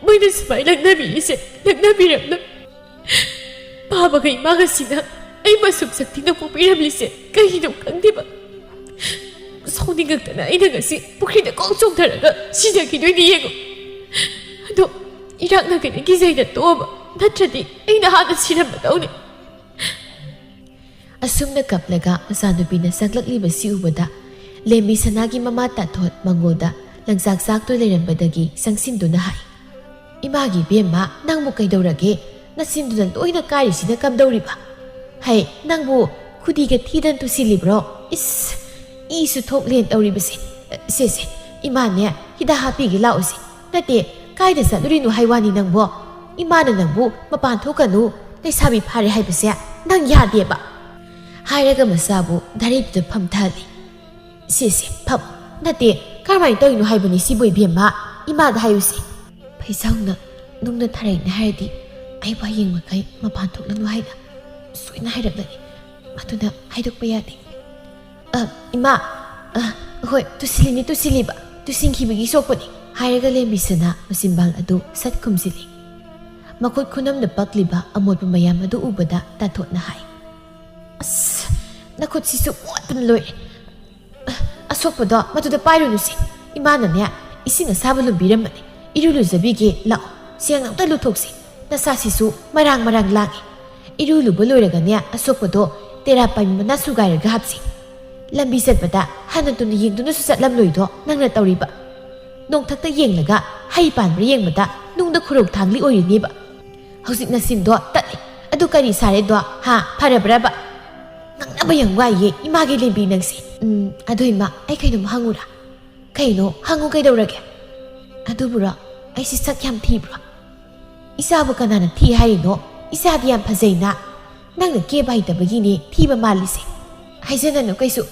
ꯃꯣꯏꯅ ꯁꯨꯃꯥꯏꯅ ꯂꯛꯅꯕꯤꯔꯤꯁꯦ ꯂꯛꯅꯕꯤꯔꯝꯂꯣꯏ꯫ ꯄꯥꯕꯒ ꯏꯃꯥꯒꯁꯤꯅ ꯑꯩ ꯃꯁꯨꯛ ꯁꯛꯊꯤꯅ ꯄꯣꯛꯄꯤꯔꯝꯂꯤꯁꯦ ꯀꯩꯒꯤꯅꯣ ꯈꯪꯗꯦꯕ꯫ ꯁꯥꯎꯅꯤꯡꯉꯛꯇꯅ ꯑꯩꯅ ꯉꯁꯤ ꯄꯨꯈ꯭ꯔꯤꯗ ꯀꯣꯛ ꯆꯣꯡꯊꯔꯒ ꯁꯤꯖꯈꯤꯗꯣꯏꯅꯤ ꯌꯦꯡꯉꯨ꯫ ꯑꯗꯣ ꯏꯔꯥꯛꯅꯒꯅꯤ ꯀꯤꯖꯩꯅ ꯇꯣꯛꯑꯕ, ꯅꯠꯇ꯭ꯔꯗꯤ ꯑꯩꯅ ꯍꯥꯟꯅ ꯁꯤꯔꯝꯃꯗꯧꯅꯤ꯫ ꯑꯁꯨꯝꯅ ꯀꯞꯂꯒ ꯃꯆꯥꯅꯨꯄꯤꯅ ꯆꯪꯂꯛꯂꯤꯕꯁꯤ ꯎꯕꯗ ꯂꯦꯝꯕꯤ ꯁꯅꯥꯒꯤ ꯃꯃꯥ ꯇꯥꯊꯣꯠ ꯃꯉꯣꯟꯗ ꯂꯪꯆꯥꯛ ꯆꯥꯛꯇꯨ ꯂꯩꯔꯝꯕꯗꯒꯤ ꯆꯪꯁꯤꯟꯗꯨꯅ ꯍꯥꯏ, "ꯏꯃꯥꯒꯤ ꯏꯕꯦꯝꯃ, ꯅꯪꯕꯨ ꯀꯩꯗꯧꯔꯒꯦ? ꯅꯆꯤꯟꯗꯨꯅ ꯂꯣꯏꯅ ꯀꯥꯏꯔꯤꯁꯤꯅ ꯀꯝꯗꯧꯔꯤꯕ? ꯍꯩ, ꯅꯪꯕꯨ ꯈꯨꯗꯤꯒ ꯊꯤꯗꯅ ꯇꯨꯁꯤꯜꯂꯤꯕ꯭ꯔꯣ? ꯏꯁ, ꯏꯁꯨ ꯊꯣꯛꯂꯦꯅ ꯇꯧꯔꯤꯕꯁꯦ꯫ ꯁꯦ, ꯁꯦ, ꯏꯃꯥꯅꯦ, ꯍꯤꯗꯥꯛ ꯍꯥꯞꯄꯤꯒꯦ, ꯂꯥꯛꯑꯣꯁꯦ꯫ ꯅꯠꯇꯦ, ꯀꯥꯏꯗ ꯆꯠꯂꯨꯔꯤꯅꯣ ꯍꯥꯏ ꯋꯥꯅꯤ ꯅꯪꯕꯣ? ꯏꯃꯥꯅ ꯅꯪꯕꯨ ꯃꯄꯥꯟ ꯊꯣꯛꯀꯅꯨ, ꯂꯩꯁꯥꯕꯤ ꯐꯥꯔꯦ ꯍꯥꯏꯕꯁꯦ ꯅꯪ ꯌꯥꯗꯦꯕ"꯫ ꯍꯥꯏꯔꯒ ꯃꯆꯥꯕꯨ ꯗꯥꯏꯔꯦꯛꯇꯨꯗ ꯐꯝꯊꯍꯜꯂꯤ꯫ "ꯁꯦ, ꯁꯦ, ꯐꯝ꯫ ꯅꯠꯇꯦ, ꯀꯔꯝꯍꯥꯏꯅ ꯇꯧꯔꯤꯅꯣ ꯍꯥꯏꯕꯅꯤ ꯁꯤꯕꯨ, ꯏꯕꯦꯝꯃ? ꯏꯃꯥꯗ ꯍꯥꯏꯌꯨꯁꯦ"꯫ "ꯐꯩꯖꯥꯎꯅ ꯅꯨꯡꯅ ꯊꯥꯔꯩꯅꯦ ꯍꯥꯏꯔꯗꯤ ꯑꯩꯕꯨ ꯍꯌꯦꯡ ꯃꯈꯩ ꯃꯄꯥꯟ ꯊꯣꯛꯂꯅꯨ ꯍꯥꯏꯅ ꯁꯣꯏꯅ ꯍꯥꯏꯔꯛꯂꯅꯤ꯫ ꯑꯗꯨꯅ ꯍꯥꯏꯗꯣꯛꯄ ꯌꯥꯗꯦ"꯫ "ꯑ, ꯏꯃꯥ, ꯑ, ꯍꯣꯏ, ꯇꯨꯁꯤꯜꯂꯤꯅꯤ, ꯇꯨꯁꯤꯜꯂꯤꯕ, ꯇꯨꯁꯤꯟꯈꯤꯕꯒꯤ ꯁꯣꯛꯄꯅꯤ"꯫ ꯍꯥꯏꯔꯒ ꯂꯦꯝꯕꯤꯁꯅꯥ ꯃꯆꯤꯟꯕꯥꯜ ꯑꯗꯨ ꯁꯠ ꯈꯨꯝꯖꯤꯜꯂꯤ꯫ ꯃꯈꯨꯠ ꯈꯨꯅꯝꯗ ꯄꯛꯂꯤꯕ ꯑꯃꯣꯠꯄ ꯃꯌꯥꯝ ꯑꯗꯨ ꯎꯕꯗ ꯇꯥꯟꯊꯣꯠꯅ ꯍꯥꯏ, "ꯑꯁ, ꯅꯈꯨꯠꯁꯤꯁꯨ ꯃꯣꯠꯄꯅ ꯂꯣꯏꯔꯦ꯫ ꯑ, ꯑꯁꯣꯛꯄꯗꯣ ꯃꯗꯨꯗ ꯄꯥꯏꯔꯨꯅꯨꯁꯦ꯫ ꯏꯃꯥꯅꯅꯦ, ꯏꯁꯤꯡ ꯑꯁꯥꯕ ꯂꯨꯝꯕꯤꯔꯝꯕꯅꯦ꯫ ꯏꯔꯨ ꯂꯨꯖꯕꯤꯒꯦ, ꯂꯥꯛꯑꯣ꯫ ꯁꯦꯡꯅ ꯑꯝꯇ ꯂꯨꯊꯣꯛꯁꯤ꯫ ꯅꯁꯥꯁꯤꯁꯨ ꯃꯔꯥꯡ ꯃꯔꯥꯡ ꯂꯥꯡꯉꯤ꯫ ꯏꯔꯨ ꯂꯨꯕ ꯂꯣꯏꯔꯒꯅꯦ, ꯑꯁꯣꯛꯄꯗꯣ ꯇꯦꯔꯥ ꯄꯥꯝꯕꯤ ꯃꯅꯥ ꯁꯨꯒꯥꯏꯔꯒ ꯍꯥꯞꯁꯤ꯫ ꯂꯝꯕꯤ ꯆꯠꯄꯗ ꯍꯟꯅ ꯇꯨꯅ ꯌꯦꯡꯗꯨꯅꯁꯨ ꯆꯠꯂꯝꯂꯣꯏꯗꯣ ꯅꯪꯅ ꯇꯧꯔꯤꯕ꯫ ꯅꯣꯡꯊꯛꯇ ꯌꯦꯡꯂꯒ ꯍꯩ ꯄꯥꯟꯕ꯭ꯔꯥ ꯌꯦꯡꯕꯗ ꯅꯨꯡꯗ ꯈꯨꯔꯧ ꯊꯥꯡꯂꯤ ꯑꯣꯏꯔꯤꯅꯦꯕ꯫ ꯍꯧꯖꯤꯛ ꯅꯆꯤꯟꯗꯣ ꯇꯠꯂꯦ꯫ ꯑꯗꯨ ꯀꯔꯤ ꯁꯥꯔꯦꯗꯣ? ꯍꯥ? ꯐꯔꯕ꯭ꯔꯕ? ꯉꯥꯡꯅꯕ ꯌꯥꯝ ꯋꯥꯏꯌꯦ, ꯏꯃꯥꯒꯤ ꯂꯦꯝꯕꯤ ꯅꯪꯁꯦ꯫ ꯎꯝ, ꯑꯗꯨ ꯏꯃꯥ, ꯑꯩ ꯀꯩꯅꯣꯝ ꯍꯪꯉꯨꯔꯥ?" "ꯀꯩꯅꯣ? ꯍꯪꯉꯨ, ꯀꯩꯗꯧꯔꯒꯦ?" "ꯑꯗꯨꯕꯨꯔꯣ, ꯑꯩꯁꯦ ꯁꯛ ꯌꯥꯝ ꯊꯤꯕ꯭ꯔꯣ?" "ꯏꯆꯥꯕꯨ ꯀꯅꯥꯅ ꯊꯤ ꯍꯥꯏꯔꯤꯅꯣ? ꯏꯆꯥꯗꯤ ꯌꯥꯝ ꯐꯖꯩꯅ꯫ ꯅꯪꯅ ꯀꯦꯕ ꯍꯩꯇꯕꯒꯤꯅꯦ ꯊꯤꯕ ꯃꯥꯜꯂꯤꯁꯦ꯫ ꯍꯥꯏꯖꯅꯅꯨ ꯀꯩꯁꯨ꯫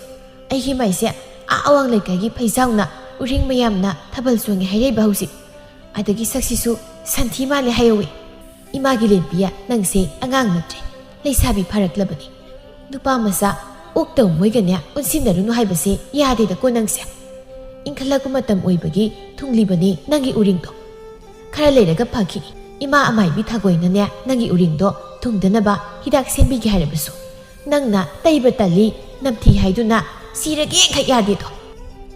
ꯑꯩꯒꯤ ꯃꯥꯏꯁꯦ ꯑꯥ ꯑꯋꯥꯡ ꯂꯩꯀꯥꯏꯒꯤ ꯐꯩꯖꯥꯎꯅ, ꯎꯔꯤꯡ ꯃꯌꯥꯝꯅ ꯊꯥꯕꯜ ꯆꯣꯡꯉꯦ ꯍꯥꯏꯔꯛꯏꯕ ꯍꯧꯖꯤꯛ꯫ ꯑꯗꯒꯤ ꯁꯛꯁꯤꯁꯨ ꯁꯟꯊꯤ ꯃꯥꯜꯂꯦ ꯍꯥꯏꯍꯧꯋꯤ꯫ ꯏꯃꯥꯒꯤ ꯂꯦꯝꯕꯤꯌꯦ, ꯅꯪꯁꯦ ꯑꯉꯥꯡ ꯅꯠꯇ꯭ꯔꯦ, ꯂꯩꯁꯥꯕꯤ ꯐꯥꯔꯛꯂꯕꯅꯤ꯫ ꯅꯨꯄꯥ ꯃꯆꯥ ꯑꯣꯛꯇꯕ ꯃꯣꯏꯒꯅꯦ ꯑꯣꯟꯁꯤꯟꯅꯔꯨꯅꯨ ꯍꯥꯏꯕꯁꯦ ꯌꯥꯗꯦꯗꯀꯣ ꯅꯪꯁꯦ꯫ ꯏꯟꯈꯠꯂꯛꯄ ꯃꯇꯝ ꯑꯣꯏꯕꯒꯤ ꯊꯨꯡꯂꯤꯕꯅꯤ ꯅꯪꯒꯤ ꯎꯔꯤꯡꯗꯣ꯫ ꯈꯔ ꯂꯩꯔꯒ ꯐꯈꯤꯅꯤ꯫ ꯏꯃꯥ ꯑꯃꯥꯏꯕꯤ ꯊꯥꯒꯣꯏꯅꯅꯦ ꯅꯪꯒꯤ ꯎꯔꯤꯡꯗꯣ ꯊꯨꯡꯗꯅꯕ ꯍꯤꯗꯥꯛ ꯁꯦꯝꯕꯤꯒꯦ ꯍꯥꯏꯔꯕꯁꯨ, ꯅꯪꯅ ꯇꯩꯕ ꯇꯜꯂꯤ, ꯅꯝꯊꯤ ꯍꯥꯏꯗꯨꯅ ꯁꯤꯔꯒꯦ ꯈꯛ ꯌꯥꯗꯦꯗꯣ꯫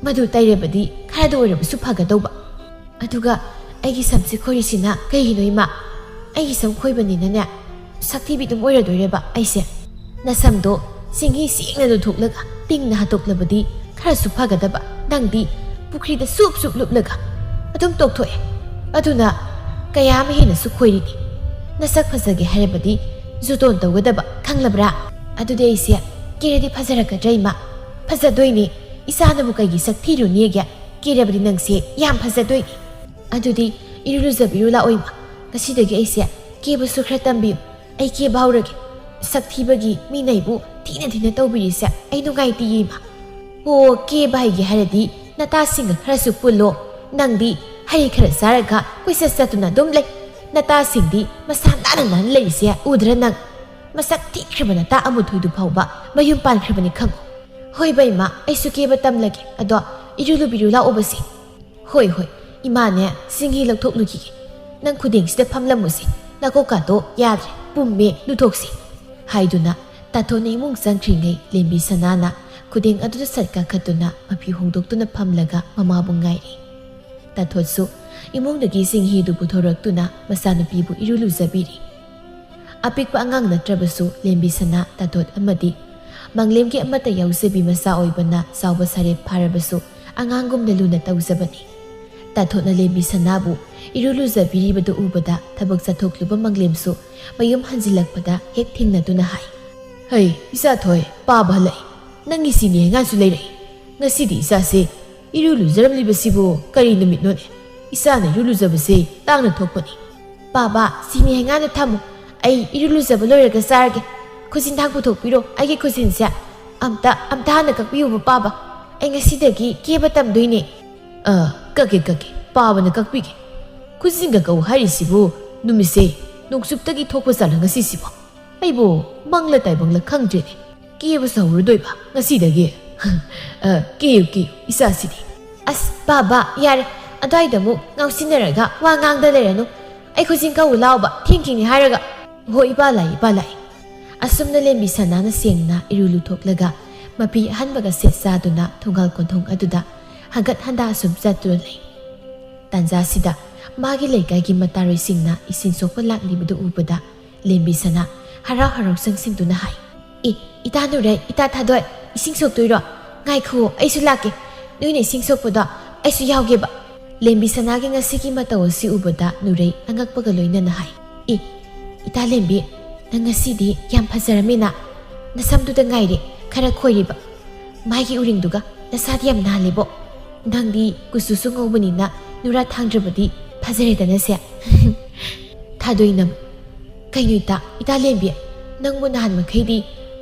ꯃꯗꯨ ꯇꯩꯔꯕꯗꯤ ꯈꯔꯗ ꯑꯣꯏꯔꯕꯁꯨ ꯐꯒꯗꯧꯕ꯫ ꯑꯗꯨꯒ ꯑꯩꯒꯤ ꯁꯝꯁꯦ ꯈꯣꯏꯔꯤꯁꯤꯅ ꯀꯩꯒꯤꯅꯣ ꯏꯃꯥ? ꯑꯩꯒꯤ ꯁꯝ ꯈꯣꯏꯕꯅꯤꯅꯅꯦ ꯁꯛꯊꯤꯕꯤ ꯑꯗꯨꯝ ꯑꯣꯏꯔꯗꯣꯏꯔꯦꯕ ꯑꯩꯁꯦ? ꯅꯁꯝꯗꯣ ꯆꯤꯡꯍꯤ ꯁꯦꯡꯅ ꯂꯨꯊꯣꯛꯂꯒ ꯇꯤꯡꯅ ꯍꯥꯠꯇꯣꯛꯂꯕꯗꯤ ꯈꯔꯁꯨ ꯐꯒꯗꯕ꯫ ꯅꯪꯗꯤ ꯄꯨꯈ꯭ꯔꯤꯗ ꯁꯨꯞ ꯁꯨꯞ ꯂꯨꯞꯂꯒ ꯑꯗꯨꯝ ꯇꯣꯛꯊꯣꯛꯑꯦ꯫ ꯑꯗꯨꯅ ꯀꯌꯥ ꯑꯃ ꯍꯦꯟꯅꯁꯨ ꯈꯣꯏꯔꯤꯅꯤ꯫ ꯅꯁꯛ ꯐꯖꯒꯦ ꯍꯥꯏꯔꯕꯗꯤ ꯖꯨꯇꯣꯟ ꯇꯧꯒꯗꯕ, ꯈꯪꯂꯕ꯭ꯔꯥ? ꯑꯗꯨꯗꯤ ꯑꯩꯁꯦ ꯀꯦꯔꯗꯤ ꯐꯖꯔꯛꯀꯗ꯭ꯔꯥ, ꯏꯃꯥ? ꯐꯖꯗꯣꯏꯅꯦ꯫ ꯏꯆꯥꯅꯕꯨ ꯀꯩꯒꯤ ꯁꯛ ꯊꯤꯔꯨꯅꯦꯒꯦ? ꯀꯦꯔꯕꯗꯤ ꯅꯪꯁꯦ ꯌꯥꯝ ꯐꯖꯗꯣꯏꯅꯦ꯫ ꯑꯗꯨꯗꯤ ꯏꯔꯨ ꯂꯨꯖꯕꯤꯔꯨ ꯂꯥꯛꯑꯣ, ꯏꯃꯥ꯫ ꯉꯁꯤꯗꯒꯤ ꯑꯩꯁꯦ ꯀꯦꯕꯁꯨ ꯈꯔ ꯇꯝꯕꯤꯌꯨ꯫ ꯑꯩ ꯀꯦꯕ ꯍꯧꯔꯒꯦ꯫ ꯁꯛ ꯊꯤꯕꯒꯤ ꯃꯤꯅ ꯑꯩꯕꯨ ꯊꯤꯅ ꯊꯤꯅ ꯇꯧꯕꯤꯔꯤꯁꯦ ꯑꯩ ꯅꯨꯡꯉꯥꯏꯇꯦꯌꯦ, ꯏꯃꯥ꯫ ꯑꯣ, ꯀꯦꯕ ꯍꯩꯒꯦ ꯍꯥꯏꯔꯗꯤ ꯅꯇꯥꯁꯤꯡꯒ ꯈꯔꯁꯨ ꯄꯨꯜꯂꯣ꯫ ꯅꯪꯗꯤ ꯍꯩ ꯈꯔ ꯆꯥꯔꯒ ꯀꯣꯏꯆꯠ ꯆꯠꯇꯨꯅ ꯑꯗꯨꯝ ꯂꯩ꯫ ꯅꯇꯥꯁꯤꯡꯗꯤ ꯃꯁꯥ ꯅꯥꯟꯅ ꯅꯥꯟꯅ ꯂꯩꯔꯤꯁꯦ ꯎꯗ꯭ꯔꯥ ꯅꯪ? ꯃꯁꯛ ꯊꯤꯈ꯭ꯔꯕ ꯅꯇꯥ ꯑꯃꯨꯊꯣꯏꯗꯨ ꯐꯥꯎꯕ ꯃꯌꯨꯝ ꯄꯥꯟꯈ꯭ꯔꯕꯅꯤ ꯈꯪꯉꯨ꯫ ꯍꯣꯏ ꯕꯩꯃ, ꯑꯩꯁꯨ ꯀꯦꯕ ꯇꯝꯂꯒꯦ꯫ ꯑꯗꯣ ꯏꯔꯨ ꯂꯨꯕꯤꯔꯨ ꯂꯥꯛꯑꯣꯕꯁꯦ꯫ ꯍꯣꯏ, ꯍꯣꯏ, ꯏꯃꯥꯅꯦ, ꯁꯤꯡꯍꯤ ꯂꯧꯊꯣꯛꯂꯨꯈꯤꯒꯦ꯫ ꯅꯪ ꯈꯨꯗꯦꯡꯁꯤꯗ ꯐꯝꯂꯝꯃꯨꯁꯦ꯫ ꯅꯀꯣꯛꯀꯥꯗꯣ ꯌꯥꯗ꯭ꯔꯦ, ꯄꯨꯝꯃꯦ, ꯂꯨꯊꯣꯛꯁꯤ꯫ ꯍꯥꯏꯗꯨꯅ ꯇꯥꯊꯣꯟꯅ ꯏꯃꯨꯡ ꯆꯪꯈ꯭ꯔꯤꯉꯩ ꯂꯦꯝꯕꯤ ꯁꯅꯥꯅ ꯈꯨꯗꯦꯡ ꯑꯗꯨꯗ ꯁꯠ ꯀꯥꯈꯠꯇꯨꯅ ꯃꯐꯤ ꯍꯣꯡꯗꯣꯛꯇꯨꯅ ꯐꯝꯂꯒ ꯃꯃꯥꯕꯨ ꯉꯥꯏꯔꯤ꯫ ꯇꯥꯊꯣꯠꯁꯨ ꯏꯃꯨꯡꯗꯒꯤ ꯁꯤꯡꯍꯤꯗꯨ ꯄꯨꯊꯣꯔꯛꯇꯨꯅ ꯃꯆꯥꯅꯨꯄꯤꯕꯨ ꯏꯔꯨ ꯂꯨꯖꯕꯤꯔꯤ꯫ ꯑꯄꯤꯛꯄ ꯑꯉꯥꯡ ꯅꯠꯇ꯭ꯔꯕꯁꯨ ꯂꯦꯝꯕꯤ ꯁꯅꯥ, ꯇꯥꯊꯣꯠ ꯑꯃꯗꯤ ꯃꯪꯂꯦꯝꯒꯤ ꯑꯃꯠꯇ ꯌꯥꯎꯖꯕꯤ ꯃꯆꯥ ꯑꯣꯏꯕꯅ ꯆꯥꯎꯕ ꯁꯥꯔꯦꯞ ꯐꯥꯔꯕꯁꯨ ꯑꯉꯥꯡꯒꯨꯝꯅ ꯂꯨꯅ ꯇꯧꯖꯕꯅꯤ꯫ ꯇꯥꯊꯣꯠꯅ ꯂꯦꯝꯕꯤ ꯁꯅꯥꯕꯨ ꯏꯔꯨ ꯂꯨꯖꯕꯤꯔꯤꯕꯗꯨ ꯎꯕꯗ ꯊꯕꯛ ꯆꯠꯊꯣꯛꯂꯨꯕ ꯃꯪꯂꯦꯝꯁꯨ ꯃꯌꯨꯝ ꯍꯟꯖꯤꯜꯂꯛꯄꯗ ꯍꯦꯛ ꯊꯦꯡꯅꯗꯨꯅ ꯍꯥꯏ, "ꯍꯩ, ꯏꯆꯥꯊꯣꯏ, ꯄꯥꯕ ꯍꯜꯂꯛꯏ꯫ ꯅꯪꯒꯤ ꯁꯤꯅꯤ ꯍꯩꯉꯥꯟꯁꯨ ꯂꯩꯔꯛꯏ꯫ ꯉꯁꯤꯗꯤ ꯏꯆꯥꯁꯦ ꯏꯔꯨ ꯂꯨꯖꯔꯝꯂꯤꯕꯁꯤꯕꯨ ꯀꯔꯤ ꯅꯨꯃꯤꯠꯅꯣꯅꯦ? ꯏꯆꯥꯅ ꯏꯔꯨ ꯂꯨꯖꯕꯁꯦ ꯇꯥꯡꯅ ꯊꯣꯛꯄꯅꯤ꯫" "ꯄꯥꯕ, ꯁꯤꯅꯤ ꯍꯩꯉꯥꯟꯗꯨ ꯊꯝꯃꯨ꯫ ꯑꯩ ꯏꯔꯨ ꯂꯨꯖꯕ ꯂꯣꯏꯔꯒ ꯆꯥꯔꯒꯦ꯫ ꯈꯨꯖꯤꯟ ꯊꯥꯡ ꯄꯨꯊꯣꯛꯄꯤꯔꯣ, ꯑꯩꯒꯤ ꯈꯨꯖꯤꯟꯁꯦ꯫ ꯑꯝꯇ, ꯑꯝꯇ ꯍꯥꯟꯅ ꯀꯛꯄꯤꯌꯨꯕ, ꯄꯥꯕ꯫ ꯑꯩ ꯉꯁꯤꯗꯒꯤ ꯀꯦꯕ ꯇꯝꯗꯣꯏꯅꯦ꯫" "ꯑ, ꯀꯛꯀꯦ, ꯀꯛꯀꯦ꯫ ꯄꯥꯕꯅ ꯀꯛꯄꯤꯒꯦ꯫ ꯈꯨꯖꯤꯟ ꯀꯛꯎ ꯍꯥꯏꯔꯤꯁꯤꯕꯨ ꯅꯨꯃꯤꯠꯁꯦ ꯅꯣꯡꯆꯨꯞꯇꯒꯤ ꯊꯣꯛꯄ ꯖꯥꯠꯂ ꯉꯁꯤꯁꯤꯕꯣ? ꯑꯩꯕꯨ ꯃꯪꯂ ꯇꯥꯏꯕꯪꯂ ꯈꯪꯗ꯭ꯔꯦꯅꯦ꯫ ꯀꯦꯕꯁꯨ ꯍꯧꯔꯗꯣꯏꯕ ꯉꯁꯤꯗꯒꯤ꯫ ꯑ, ꯀꯦꯌꯨ, ꯀꯦꯌꯨ, ꯏꯆꯥꯁꯤꯗꯤ꯫" "ꯑꯁ, ꯕꯥꯕꯥ, ꯌꯥꯔꯦ꯫ ꯑꯗ꯭ꯋꯥꯏꯗ ꯑꯃꯨꯛ ꯉꯥꯎꯁꯤꯟꯅꯔꯒ ꯋꯥ ꯉꯥꯡꯗ ꯂꯩꯔꯅꯨ꯫ ꯑꯩ ꯈꯨꯖꯤꯟ ꯀꯛꯎ ꯂꯥꯎꯕ, ꯊꯦꯡꯈꯤꯅꯤ ꯍꯥꯏꯔꯒ꯫" "ꯍꯣꯏ, ꯏꯄꯥ ꯂꯥꯛꯑꯦ, ꯏꯄꯥ ꯂꯥꯛꯑꯦ꯫" ꯑꯁꯨꯝꯅ ꯂꯦꯝꯕꯤ ꯁꯅꯥꯅ ꯁꯦꯡꯅ ꯏꯔꯨ ꯂꯨꯊꯣꯛꯂꯒ ꯃꯐꯤ ꯑꯍꯟꯕꯒ ꯁꯦꯠ ꯆꯥꯗꯨꯅ ꯊꯣꯡꯒꯥꯜ ꯀꯣꯟꯊꯣꯡ ꯑꯗꯨꯗ ꯍꯪꯒꯠ ꯍꯟꯗꯥ ꯑꯁꯨꯝ ꯆꯠꯇꯨꯅ ꯂꯩ꯫ ꯇꯥꯟꯖꯥꯁꯤꯗ ꯃꯥꯒꯤ ꯂꯩꯀꯥꯏꯒꯤ ꯃꯇꯥꯔꯣꯏꯁꯤꯡꯅ ꯏꯁꯤꯡ ꯁꯣꯛꯄ ꯂꯥꯛꯂꯤꯕꯗꯨ ꯎꯕꯗ ꯂꯦꯝꯕꯤ ꯁꯅꯥ ꯍꯔꯥꯎ ꯍꯔꯥꯎ ꯆꯪꯁꯤꯟꯗꯨꯅ ꯍꯥꯏ, "ꯑꯦ, ꯏꯇꯥ ꯅꯨꯔꯩ, ꯏꯇꯥ ꯊꯥꯗꯣꯏ, ꯏꯁꯤꯡ ꯁꯣꯛꯇꯣꯏꯔꯣ? ꯉꯥꯏꯈꯨꯑꯣ, ꯑꯩꯁꯨ ꯂꯥꯛꯀꯦ꯫ ꯅꯣꯏꯅ ꯏꯁꯤꯡ ꯁꯣꯛꯄꯗꯣ ꯑꯩꯁꯨ ꯌꯥꯎꯒꯦꯕ꯫" ꯂꯦꯝꯕꯤ ꯁꯅꯥꯒꯤ ꯉꯁꯤꯒꯤ ꯃꯇꯧ ꯑꯁꯤ ꯎꯕꯗ ꯅꯨꯔꯩ ꯑꯉꯛꯄꯒ ꯂꯣꯏꯅꯅ ꯍꯥꯏ, "ꯑꯦ, ꯏꯇꯥ ꯂꯦꯝꯕꯤ, ꯅꯪ ꯉꯁꯤꯗꯤ ꯌꯥꯝ ꯐꯖꯔꯝꯃꯤꯅ꯫ ꯅꯁꯝꯗꯨꯗ ꯉꯥꯏꯔꯦ ꯈꯔ ꯈꯣꯏꯔꯤꯕ꯫ ꯃꯥꯏꯒꯤ ꯎꯔꯤꯡꯗꯨꯒ ꯅꯁꯥꯗꯤ ꯌꯥꯝ ꯅꯥꯜꯂꯦꯕꯣ꯫ ꯅꯪꯗꯤ ꯀꯨꯆꯨꯁꯨ ꯉꯧꯕꯅꯤꯅ ꯅꯨꯔꯥ ꯊꯥꯡꯗ꯭ꯔꯕꯗꯤ ꯐꯖꯔꯦꯗꯅꯁꯦ꯫" ꯊꯥꯗꯣꯏꯅꯝ, "ꯀꯩꯅꯣ ꯏꯇꯥ, ꯏꯇꯥ ꯂꯦꯝꯕꯤ, ꯅꯪꯕꯨ ꯅꯍꯥꯟ ꯃꯈꯩꯗꯤ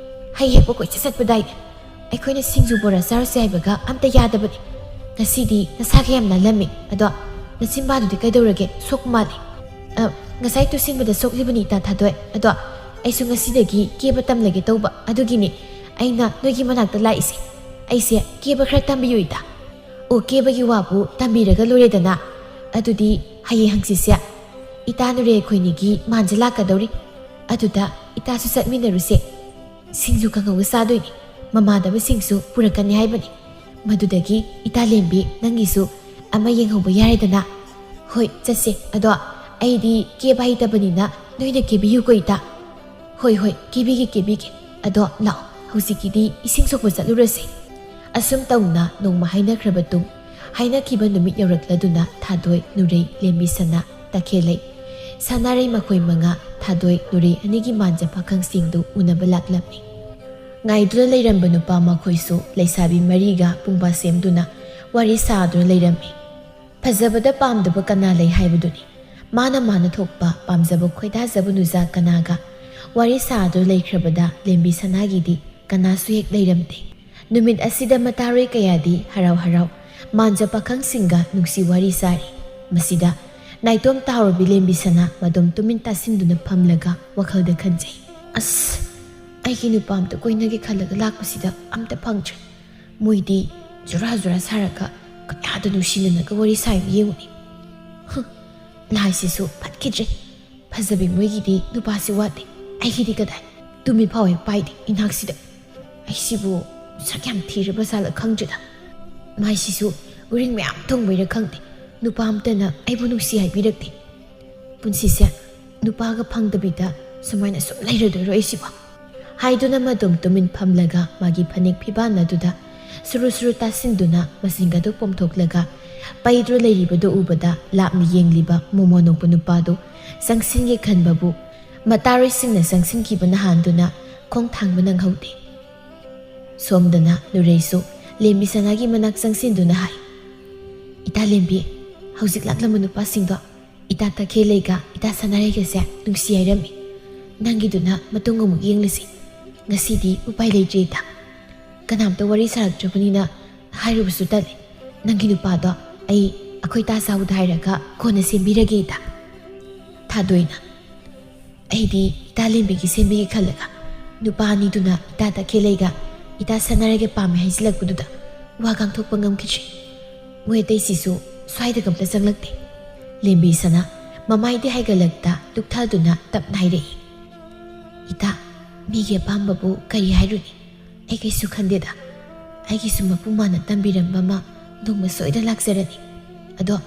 ꯍꯩ ꯍꯦꯛꯄ ꯀꯣꯏꯆꯠ ꯆꯠꯄꯗꯥꯏꯅꯦ? ꯑꯩꯈꯣꯏꯅ ꯁꯤꯡꯖꯨ ꯕꯣꯔꯥ ꯆꯥꯔꯨꯁꯦ ꯍꯥꯏꯕꯒ ꯑꯝꯇ ꯌꯥꯗꯕꯅꯤ꯫ ꯉꯁꯤꯗꯤ ꯅꯁꯥꯒ ꯌꯥꯝ ꯅꯥꯜꯂꯝꯃꯤ꯫ ꯑꯗꯣ ꯅꯆꯤꯟꯕꯥꯗꯨꯗꯤ ꯀꯩꯗꯧꯔꯒꯦ? ꯁꯣꯛꯄ ꯃꯥꯜꯂꯤ꯫" "ꯑ, ꯉꯁꯥꯏ ꯇꯨꯁꯤꯟꯕꯗ ꯁꯣꯛꯂꯤꯕꯅꯤ ꯏꯇꯥ ꯊꯥꯗꯣꯏ꯫ ꯑꯗꯣ ꯑꯩꯁꯨ ꯉꯁꯤꯗꯒꯤ ꯀꯦꯕ ꯇꯝꯂꯒꯦ ꯇꯧꯕ, ꯑꯗꯨꯒꯤꯅꯤ ꯑꯩꯅ ꯅꯣꯏꯒꯤ ꯃꯅꯥꯛꯇ ꯂꯥꯛꯏꯁꯦ꯫ ꯑꯩꯁꯦ ꯀꯦꯕ ꯈꯔ ꯇꯝꯕꯤꯌꯨ ꯏꯇꯥ꯫" "ꯑꯣ, ꯀꯦꯕꯒꯤ ꯋꯥꯕꯨ ꯇꯝꯕꯤꯔꯒ ꯂꯣꯏꯔꯦꯗꯅ꯫ ꯑꯗꯨꯗꯤ ꯍꯌꯦꯡ ꯍꯪꯆꯤꯠꯁꯦ ꯏꯇꯥ ꯅꯨꯔꯩ ꯑꯩꯈꯣꯏꯅꯤꯒꯤ ꯃꯥꯟꯁꯦ ꯂꯥꯛꯀꯗꯧꯔꯤ꯫ ꯑꯗꯨꯗ ꯏꯇꯥꯁꯨ ꯆꯠꯃꯤꯟꯅꯔꯨꯁꯦ꯫ ꯁꯤꯡꯖꯨ ꯀꯥꯡꯍꯧꯒ ꯆꯥꯗꯣꯏꯅꯤ꯫ ꯃꯃꯥꯟꯅꯕꯁꯤꯡꯁꯨ ꯄꯨꯔꯛꯀꯅꯤ ꯍꯥꯏꯕꯅꯤ꯫ ꯃꯗꯨꯗꯒꯤ ꯏꯇꯥ ꯂꯦꯝꯕꯤ, ꯅꯪꯒꯤꯁꯨ ꯑꯃ ꯌꯦꯡꯍꯧꯕ ꯌꯥꯔꯦꯗꯅ꯫" "ꯍꯣꯏ, ꯆꯠꯁꯦ꯫ ꯑꯗꯣ ꯑꯩꯗꯤ ꯀꯦꯕ ꯍꯩꯇꯕꯅꯤꯅ ꯅꯣꯏꯅ ꯀꯦꯕꯤꯌꯨꯀꯣ ꯏꯇꯥ꯫" "ꯍꯣꯏ, ꯍꯣꯏ, ꯀꯦꯕꯤꯒꯦ, ꯀꯦꯕꯤꯒꯦ꯫ ꯑꯗꯣ ꯂꯥꯛꯑꯣ, ꯍꯧꯖꯤꯛꯀꯤꯗꯤ ꯏꯁꯤꯡ ꯁꯣꯛꯄ ꯆꯠꯂꯨꯔꯁꯤ꯫" ꯑꯁꯨꯝ ꯇꯧꯅ ꯅꯣꯡꯃ ꯍꯥꯏꯅꯈ꯭ꯔꯕ ꯇꯨꯡ, ꯍꯥꯏꯅꯈꯤꯕ ꯅꯨꯃꯤꯠ ꯌꯧꯔꯛꯂꯗꯨꯅ ꯊꯥꯗꯣꯏ, ꯅꯨꯔꯩ, ꯂꯦꯝꯕꯤ ꯁꯅꯥ, ꯇꯈꯦꯜꯂꯩ, ꯁꯅꯥꯔꯩ ꯃꯈꯣꯏ ꯃꯉꯥ ꯊꯥꯗꯣꯏ, ꯅꯨꯔꯩ ꯑꯅꯤꯒꯤ ꯃꯥꯟꯖ ꯄꯥꯈꯪꯁꯤꯡꯗꯨ ꯎꯅꯕ ꯂꯥꯛꯂꯝꯃꯤ꯫ ꯉꯥꯏꯗꯨꯅ ꯂꯩꯔꯝꯕ ꯅꯨꯄꯥ ꯃꯈꯣꯏꯁꯨ ꯂꯩꯁꯥꯕꯤ ꯃꯔꯤꯒ ꯄꯨꯡꯕꯥ ꯁꯦꯝꯗꯨꯅ ꯋꯥꯔꯤ ꯁꯥꯗꯨꯅ ꯂꯩꯔꯝꯃꯤ꯫ ꯐꯖꯕꯗ ꯄꯥꯝꯗꯕ ꯀꯅꯥ ꯂꯩ ꯍꯥꯏꯕꯗꯨꯅꯤ꯫ ꯃꯥꯅ ꯃꯥꯅ ꯊꯣꯛꯄ ꯄꯥꯝꯖꯕ ꯈꯣꯏꯗꯥꯖꯕ ꯅꯨꯖꯥ ꯀꯅꯥꯒ ꯋꯥꯔꯤ ꯁꯥꯗꯨꯅ ꯂꯩꯈ꯭ꯔꯕꯗ ꯂꯦꯝꯕꯤ ꯁꯅꯥꯒꯤꯗꯤ ꯀꯅꯥꯁꯨ ꯍꯦꯛ ꯂꯩꯔꯝꯗꯦ꯫ ꯅꯨꯃꯤꯠ ꯑꯁꯤꯗ ꯃꯇꯥꯔꯣꯏ ꯀꯌꯥꯗꯤ ꯍꯔꯥꯎ ꯍꯔꯥꯎ ꯃꯥꯟꯖ ꯄꯥꯈꯪꯁꯤꯡꯒ ꯅꯨꯡꯁꯤ ꯋꯥꯔꯤ ꯁꯥꯔꯤ꯫ ꯃꯁꯤꯗ ꯅꯥꯏꯇꯣꯝ ꯇꯥꯍꯧꯔꯕꯤ ꯂꯦꯝꯕꯤ ꯁꯅꯥ ꯃꯗꯣꯝ ꯇꯨꯃꯤꯟ ꯇꯥꯁꯤꯟꯗꯨꯅ ꯐꯝꯂꯒ ꯋꯥꯈꯜꯗ ꯈꯟꯖꯩ, "ꯑꯁ, ꯑꯩꯒꯤ ꯅꯨꯄꯥ ꯑꯝꯇ ꯀꯣꯏꯅꯒꯦ ꯈꯜꯂꯒ ꯂꯥꯛꯄꯁꯤꯗ ꯑꯝꯇ ꯐꯪꯗ꯭ꯔꯦ꯫ ꯃꯣꯏꯗꯤ ꯖꯨꯔꯥ ꯖꯨꯔꯥ ꯁꯥꯔꯒ ꯀꯌꯥꯗ ꯅꯨꯡꯁꯤꯅꯅꯒ ꯋꯥꯔꯤ ꯁꯥꯏꯕ ꯌꯦꯡꯉꯨꯅꯦ꯫ ꯍꯨꯝ, ꯂꯥꯏꯁꯤꯁꯨ ꯐꯠꯈꯤꯗ꯭ꯔꯦ꯫ ꯐꯖꯕꯤ ꯃꯣꯏꯒꯤꯗꯤ ꯅꯨꯄꯥꯁꯤ ꯋꯥꯠꯇꯦ, ꯑꯩꯒꯤꯗꯤ ꯀꯗꯥꯏ? ꯇꯨꯃꯤꯠ ꯐꯥꯎ ꯍꯦꯛ ꯄꯥꯏꯗꯦ ꯏꯅꯥꯛꯁꯤꯗ꯫ ꯑꯩꯁꯤꯕꯨ ꯁꯛ ꯌꯥꯝ ꯊꯤꯔꯕ ꯖꯥꯠꯂ ꯈꯪꯗ꯭ꯔꯦꯗ꯫ ꯃꯥꯏꯁꯤꯁꯨ ꯎꯔꯤꯡ ꯃꯌꯥꯝ ꯊꯨꯡꯕꯩꯔ ꯈꯪꯗꯦ, ꯅꯨꯄꯥ ꯑꯝꯇꯅ ꯑꯩꯕꯨ ꯅꯨꯡꯁꯤ ꯍꯥꯏꯕꯤꯔꯛꯇꯦ꯫ ꯄꯨꯟꯁꯤꯁꯦ ꯅꯨꯄꯥꯒ ꯐꯪꯗꯕꯤꯗ ꯁꯨꯃꯥꯏꯅ ꯁꯨꯝ ꯂꯩꯔꯗꯣꯏꯔꯣ ꯑꯩꯁꯤꯕꯣ?" ꯍꯥꯏꯗꯨꯅ ꯃꯗꯣꯝ ꯇꯨꯃꯤꯟ ꯐꯝꯂꯒ ꯃꯥꯒꯤ ꯐꯅꯦꯛ ꯐꯤꯕꯥꯟ ꯑꯗꯨꯗ ꯁꯨꯔꯨ ꯁꯨꯔꯨ ꯇꯥꯁꯤꯟꯗꯨꯅ ꯃꯁꯤꯡꯒꯗꯨ ꯄꯣꯝꯊꯣꯛꯂꯒ ꯄꯩꯗ꯭ꯔꯣ ꯂꯩꯔꯤꯕꯗꯨ ꯎꯕꯗ ꯂꯥꯞꯅ ꯌꯦꯡꯂꯤꯕ ꯃꯣꯃꯣ ꯅꯣꯛꯄ ꯅꯨꯄꯥꯗꯨ ꯆꯪꯁꯤꯟꯒꯦ ꯈꯟꯕꯕꯨ ꯃꯇꯥꯔꯣꯏꯁꯤꯡꯅ ꯆꯪꯁꯤꯟꯈꯤꯕꯅ ꯍꯥꯟꯗꯨꯅ ꯈꯣꯡ ꯊꯥꯡꯕ ꯅꯪꯍꯧꯗꯦ꯫ ꯁꯣꯝꯗꯅ ꯅꯨꯔꯩꯁꯨ ꯂꯦꯝꯕꯤ ꯁꯅꯥꯒꯤ ꯃꯅꯥꯛ ꯆꯪꯁꯤꯟꯗꯨꯅ ꯍꯥꯏ, "ꯏꯇꯥ ꯂꯦꯝꯕꯤ, ꯍꯧꯖꯤꯛ ꯂꯥꯛꯂꯝꯕ ꯅꯨꯄꯥꯁꯤꯡꯗꯣ ꯏꯇꯥ ꯇꯈꯦꯜꯂꯩꯒ ꯏꯇꯥ ꯁꯅꯥꯔꯩꯒꯁꯦ ꯅꯨꯡꯁꯤ ꯍꯥꯏꯔꯝꯃꯤ꯫ ꯅꯪꯒꯤꯗꯨꯅ ꯃꯇꯨꯡ ꯑꯃꯨꯛ ꯌꯦꯡꯂꯁꯤ꯫ ꯉꯁꯤꯗꯤ ꯎꯄꯥꯏ ꯂꯩꯇ꯭ꯔꯦ ꯏꯇꯥ꯫ ꯀꯅꯥꯝꯇ ꯋꯥꯔꯤ ꯁꯥꯔꯛꯇ꯭ꯔꯕꯅꯤꯅ ꯍꯥꯏꯔꯨꯕꯁꯨ ꯇꯜꯂꯦ꯫ ꯅꯪꯒꯤ ꯅꯨꯄꯥꯗꯣ ꯑꯩ ꯑꯩꯈꯣꯏ ꯏꯇꯥ ꯆꯥꯎꯗ ꯍꯥꯏꯔꯒ ꯀꯣꯟꯅ ꯁꯦꯝꯕꯤꯔꯒꯦ ꯏꯇꯥ꯫" ꯊꯥꯗꯣꯏꯅ, "ꯑꯩꯗꯤ ꯏꯇꯥ ꯂꯦꯝꯕꯤꯒꯤ ꯁꯦꯝꯕꯤꯒꯦ ꯈꯜꯂꯒ ꯅꯨꯄꯥ ꯑꯅꯤꯗꯨꯅ ꯏꯇꯥ ꯇꯈꯦꯜꯂꯩꯒ ꯏꯇꯥ ꯁꯅꯥꯔꯩꯒ ꯄꯥꯝꯃꯦ ꯍꯥꯏꯖꯤꯜꯂꯛꯄꯗꯨꯗ ꯋꯥ ꯉꯥꯡꯊꯣꯛꯄ ꯉꯝꯈꯤꯗ꯭ꯔꯦ꯫ ꯃꯣꯏ ꯑꯇꯩꯁꯤꯁꯨ ꯁ꯭ꯋꯥꯏꯗꯒ ꯑꯝꯇ ꯆꯪꯂꯛꯇꯦ꯫" ꯂꯦꯝꯕꯤ ꯁꯅꯥ ꯃꯃꯥꯏꯗꯤ ꯍꯥꯏꯒꯠꯂꯛꯇ ꯂꯨꯛꯊꯗꯨꯅ ꯇꯞꯅ ꯍꯥꯏꯔꯛꯏ, "ꯏꯇꯥ, ꯃꯤꯒꯤ ꯑꯄꯥꯝꯕꯕꯨ ꯀꯔꯤ ꯍꯥꯏꯔꯨꯅꯤ? ꯑꯩ ꯀꯩꯁꯨ ꯈꯟꯗꯦꯗ꯫ ꯑꯩꯒꯤꯁꯨ ꯃꯄꯨ ꯃꯥꯅ ꯇꯝꯕꯤꯔꯝꯕ ꯑꯃ ꯅꯣꯡꯃ ꯁꯣꯏꯗ ꯂꯥꯛꯆꯔꯅꯤ꯫ ꯑꯗꯣ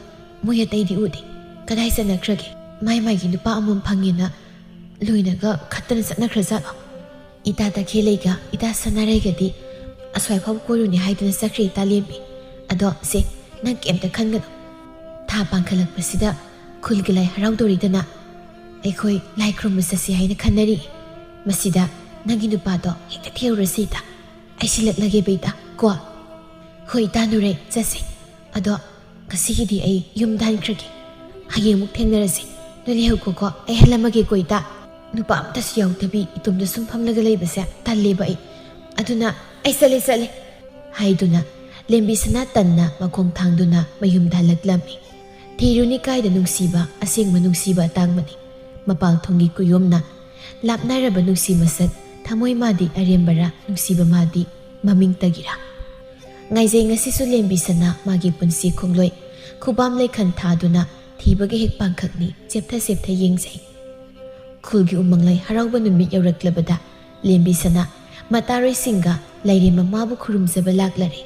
ꯃꯣꯏ ꯑꯇꯩꯗꯤ ꯎꯗꯦ꯫ ꯀꯗꯥꯏ ꯆꯠꯅꯈ꯭ꯔꯒꯦ? ꯃꯥꯏ ꯃꯥꯏꯒꯤ ꯅꯨꯄꯥ ꯑꯃꯃꯝ ꯐꯪꯉꯦꯅ ꯂꯣꯏꯅꯒ ꯈꯠꯇꯅ ꯆꯠꯅꯈ꯭ꯔꯖꯥꯠꯂꯣ? ꯏꯇꯥ ꯇꯈꯦꯜꯂꯩꯒ ꯏꯇꯥ ꯁꯅꯥꯔꯩꯒꯗꯤ ꯑꯁ꯭ꯋꯥꯏ ꯐꯥꯎ ꯀꯣꯏꯔꯨꯅꯤ ꯍꯥꯏꯗꯨꯅ ꯆꯠꯈ꯭ꯔꯦ ꯏꯇꯥ ꯂꯦꯝꯕꯤ꯫ ꯑꯗꯣ ꯁꯦ, ꯅꯪ ꯀꯩꯝꯇ ꯈꯟꯒꯅꯨ꯫ ꯊꯥ ꯄꯥꯡꯈꯠꯂꯛꯄꯁꯤꯗ ꯈꯨꯜꯒꯤ ꯂꯥꯏ ꯍꯔꯥꯎꯗꯧꯔꯤꯗꯅ꯫ ꯑꯩꯈꯣꯏ ꯂꯥꯏ ꯈꯨꯔꯨꯝꯕ ꯆꯠꯁꯤ ꯍꯥꯏꯅ ꯈꯟꯅꯔꯤ꯫ ꯃꯁꯤꯗ ꯅꯪꯒꯤ ꯅꯨꯄꯥꯗꯣ ꯍꯦꯛꯇ ꯊꯤꯍꯧꯔꯁꯤ ꯏꯇꯥ꯫ ꯑꯩ ꯁꯤꯜꯂꯛꯂꯒꯦꯕ ꯏꯇꯥ ꯀꯣ꯫ ꯍꯣꯏ ꯏꯇꯥ ꯅꯨꯔꯩ, ꯆꯠꯁꯤ꯫ ꯑꯗꯣ ꯉꯁꯤꯒꯤꯗꯤ ꯑꯩ ꯌꯨꯝꯗ ꯍꯟꯈ꯭ꯔꯒꯦ꯫ ꯍꯌꯦꯡꯃꯨꯛ ꯊꯦꯡꯅꯔꯁꯤ꯫ ꯅꯣꯏ ꯂꯩꯍꯧꯈꯣꯀꯣ, ꯑꯩ ꯍꯜꯂꯝꯃꯒꯦꯀꯣ ꯏꯇꯥ꯫ ꯅꯨꯄꯥ ꯑꯝꯇꯁꯨ ꯌꯥꯎꯗꯕꯤ ꯏꯇꯣꯝꯗ ꯁꯨꯝ ꯐꯝꯂꯒ ꯂꯩꯕꯁꯦ ꯇꯜꯂꯦꯕ ꯑꯩ꯫ ꯑꯗꯨꯅ ꯑꯩ ꯆꯠꯂꯦ, ꯆꯠꯂꯦ ꯍꯥꯏꯗꯨꯅ ꯂꯦꯝꯕꯤ ꯁꯅꯥ ꯇꯟꯅ ꯃꯈꯣꯡ ꯊꯥꯡꯗꯨꯅ ꯃꯌꯨꯝꯗ ꯍꯜꯂꯛꯂꯝꯃꯤ꯫ ꯊꯤꯔꯨꯅꯤ ꯀꯥꯏꯗ ꯅꯨꯡꯁꯤꯕ, ꯑꯁꯦꯡꯕ ꯅꯨꯡꯁꯤꯕ ꯑꯇꯥꯡꯕꯅꯤ꯫ ꯃꯄꯥꯜ ꯊꯣꯡꯒꯤ ꯀꯨꯌꯣꯝꯅ ꯂꯥꯞꯅꯔꯕ ꯅꯨꯡꯁꯤ ꯃꯁꯛ, ꯊꯃꯣꯏ ꯃꯥꯗꯤ ꯑꯔꯦꯝꯕꯔꯥ, ꯅꯨꯡꯁꯤꯕ ꯃꯥꯗꯤ ꯃꯃꯤꯡꯇꯒꯤꯔꯥ? ꯉꯥꯏꯖꯩ ꯉꯁꯤꯁꯨ ꯂꯦꯝꯕꯤ ꯁꯅꯥ ꯃꯥꯒꯤ ꯄꯨꯟꯁꯤ ꯈꯣꯡꯂꯣꯏ ꯈꯨꯕꯥꯝ ꯂꯩꯈꯟ ꯊꯥꯗꯨꯅ ꯊꯤꯕꯒꯤ ꯍꯦꯛ ꯄꯥꯡꯈꯛꯅꯤ ꯆꯦꯞꯊ ꯆꯦꯞꯊ ꯌꯦꯡꯖꯩ꯫ ꯈꯨꯜꯒꯤ ꯎꯃꯪ ꯂꯩ ꯍꯔꯥꯎꯕ ꯅꯨꯃꯤꯠ ꯌꯧꯔꯛꯂꯕꯗ ꯂꯦꯝꯕꯤ ꯁꯅꯥ ꯃꯇꯥꯔꯣꯏꯁꯤꯡꯒ ꯂꯥꯏꯔꯦꯝꯕ ꯃꯥꯕꯨ ꯈꯨꯔꯨꯝꯖꯕ ꯂꯥꯛꯂꯔꯦ꯫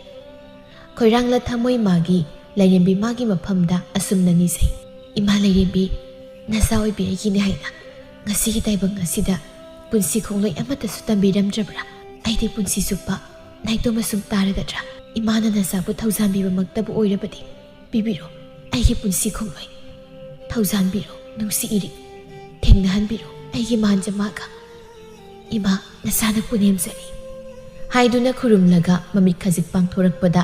ꯈꯣꯏꯔꯥꯡꯂ ꯊꯃꯣꯏ ꯃꯥꯒꯤ ꯂꯥꯏꯔꯦꯝꯕꯤ ꯃꯥꯒꯤ ꯃꯐꯝꯗ ꯑꯁꯨꯝꯅ ꯅꯤꯖꯩ, "ꯏꯃꯥ ꯂꯥꯏꯔꯦꯝꯕꯤ, ꯅꯆꯥ ꯑꯣꯏꯕꯤ ꯑꯩꯒꯤꯅꯦ ꯍꯥꯏꯅ ꯉꯁꯤꯒꯤ ꯇꯥꯏꯕꯪ ꯑꯁꯤꯗ ꯄꯨꯟꯁꯤ ꯈꯣꯡꯂꯣꯏ ꯑꯃꯠꯇꯁꯨ ꯇꯝꯕꯤꯔꯝꯗ꯭ꯔꯕ꯭ꯔꯥ? ꯑꯩꯗꯤ ꯄꯨꯟꯁꯤ ꯆꯨꯞꯄ ꯅꯥꯏꯇꯣꯝ ꯑꯁꯨꯝ ꯇꯥꯔꯒꯗ꯭ꯔꯥ? ꯏꯃꯥꯅ ꯅꯆꯥꯕꯨ ꯊꯧꯖꯥꯟꯕꯤꯕꯃꯛꯇꯕꯨ ꯑꯣꯏꯔꯕꯗꯤ ꯄꯤꯕꯤꯔꯣ ꯑꯩꯒꯤ ꯄꯨꯟꯁꯤ ꯈꯣꯡꯂꯣꯏ꯫ ꯊꯧꯖꯥꯟꯕꯤꯔꯣ ꯅꯨꯡꯁꯤ ꯏꯔꯤꯛ꯫ ꯊꯦꯡꯅꯍꯟꯕꯤꯔꯣ ꯑꯩꯒꯤ ꯃꯥꯟꯖ ꯃꯥꯒ꯫ ꯏꯃꯥ ꯅꯁꯥꯅ ꯄꯨꯅꯦꯝꯖꯔꯤ꯫ ꯍꯥꯏꯗꯨꯅ ꯈꯨꯔꯨꯝꯂꯒ ꯃꯃꯤꯠ ꯈꯖꯤꯛ ꯄꯥꯡꯊꯣꯔꯛꯄꯗ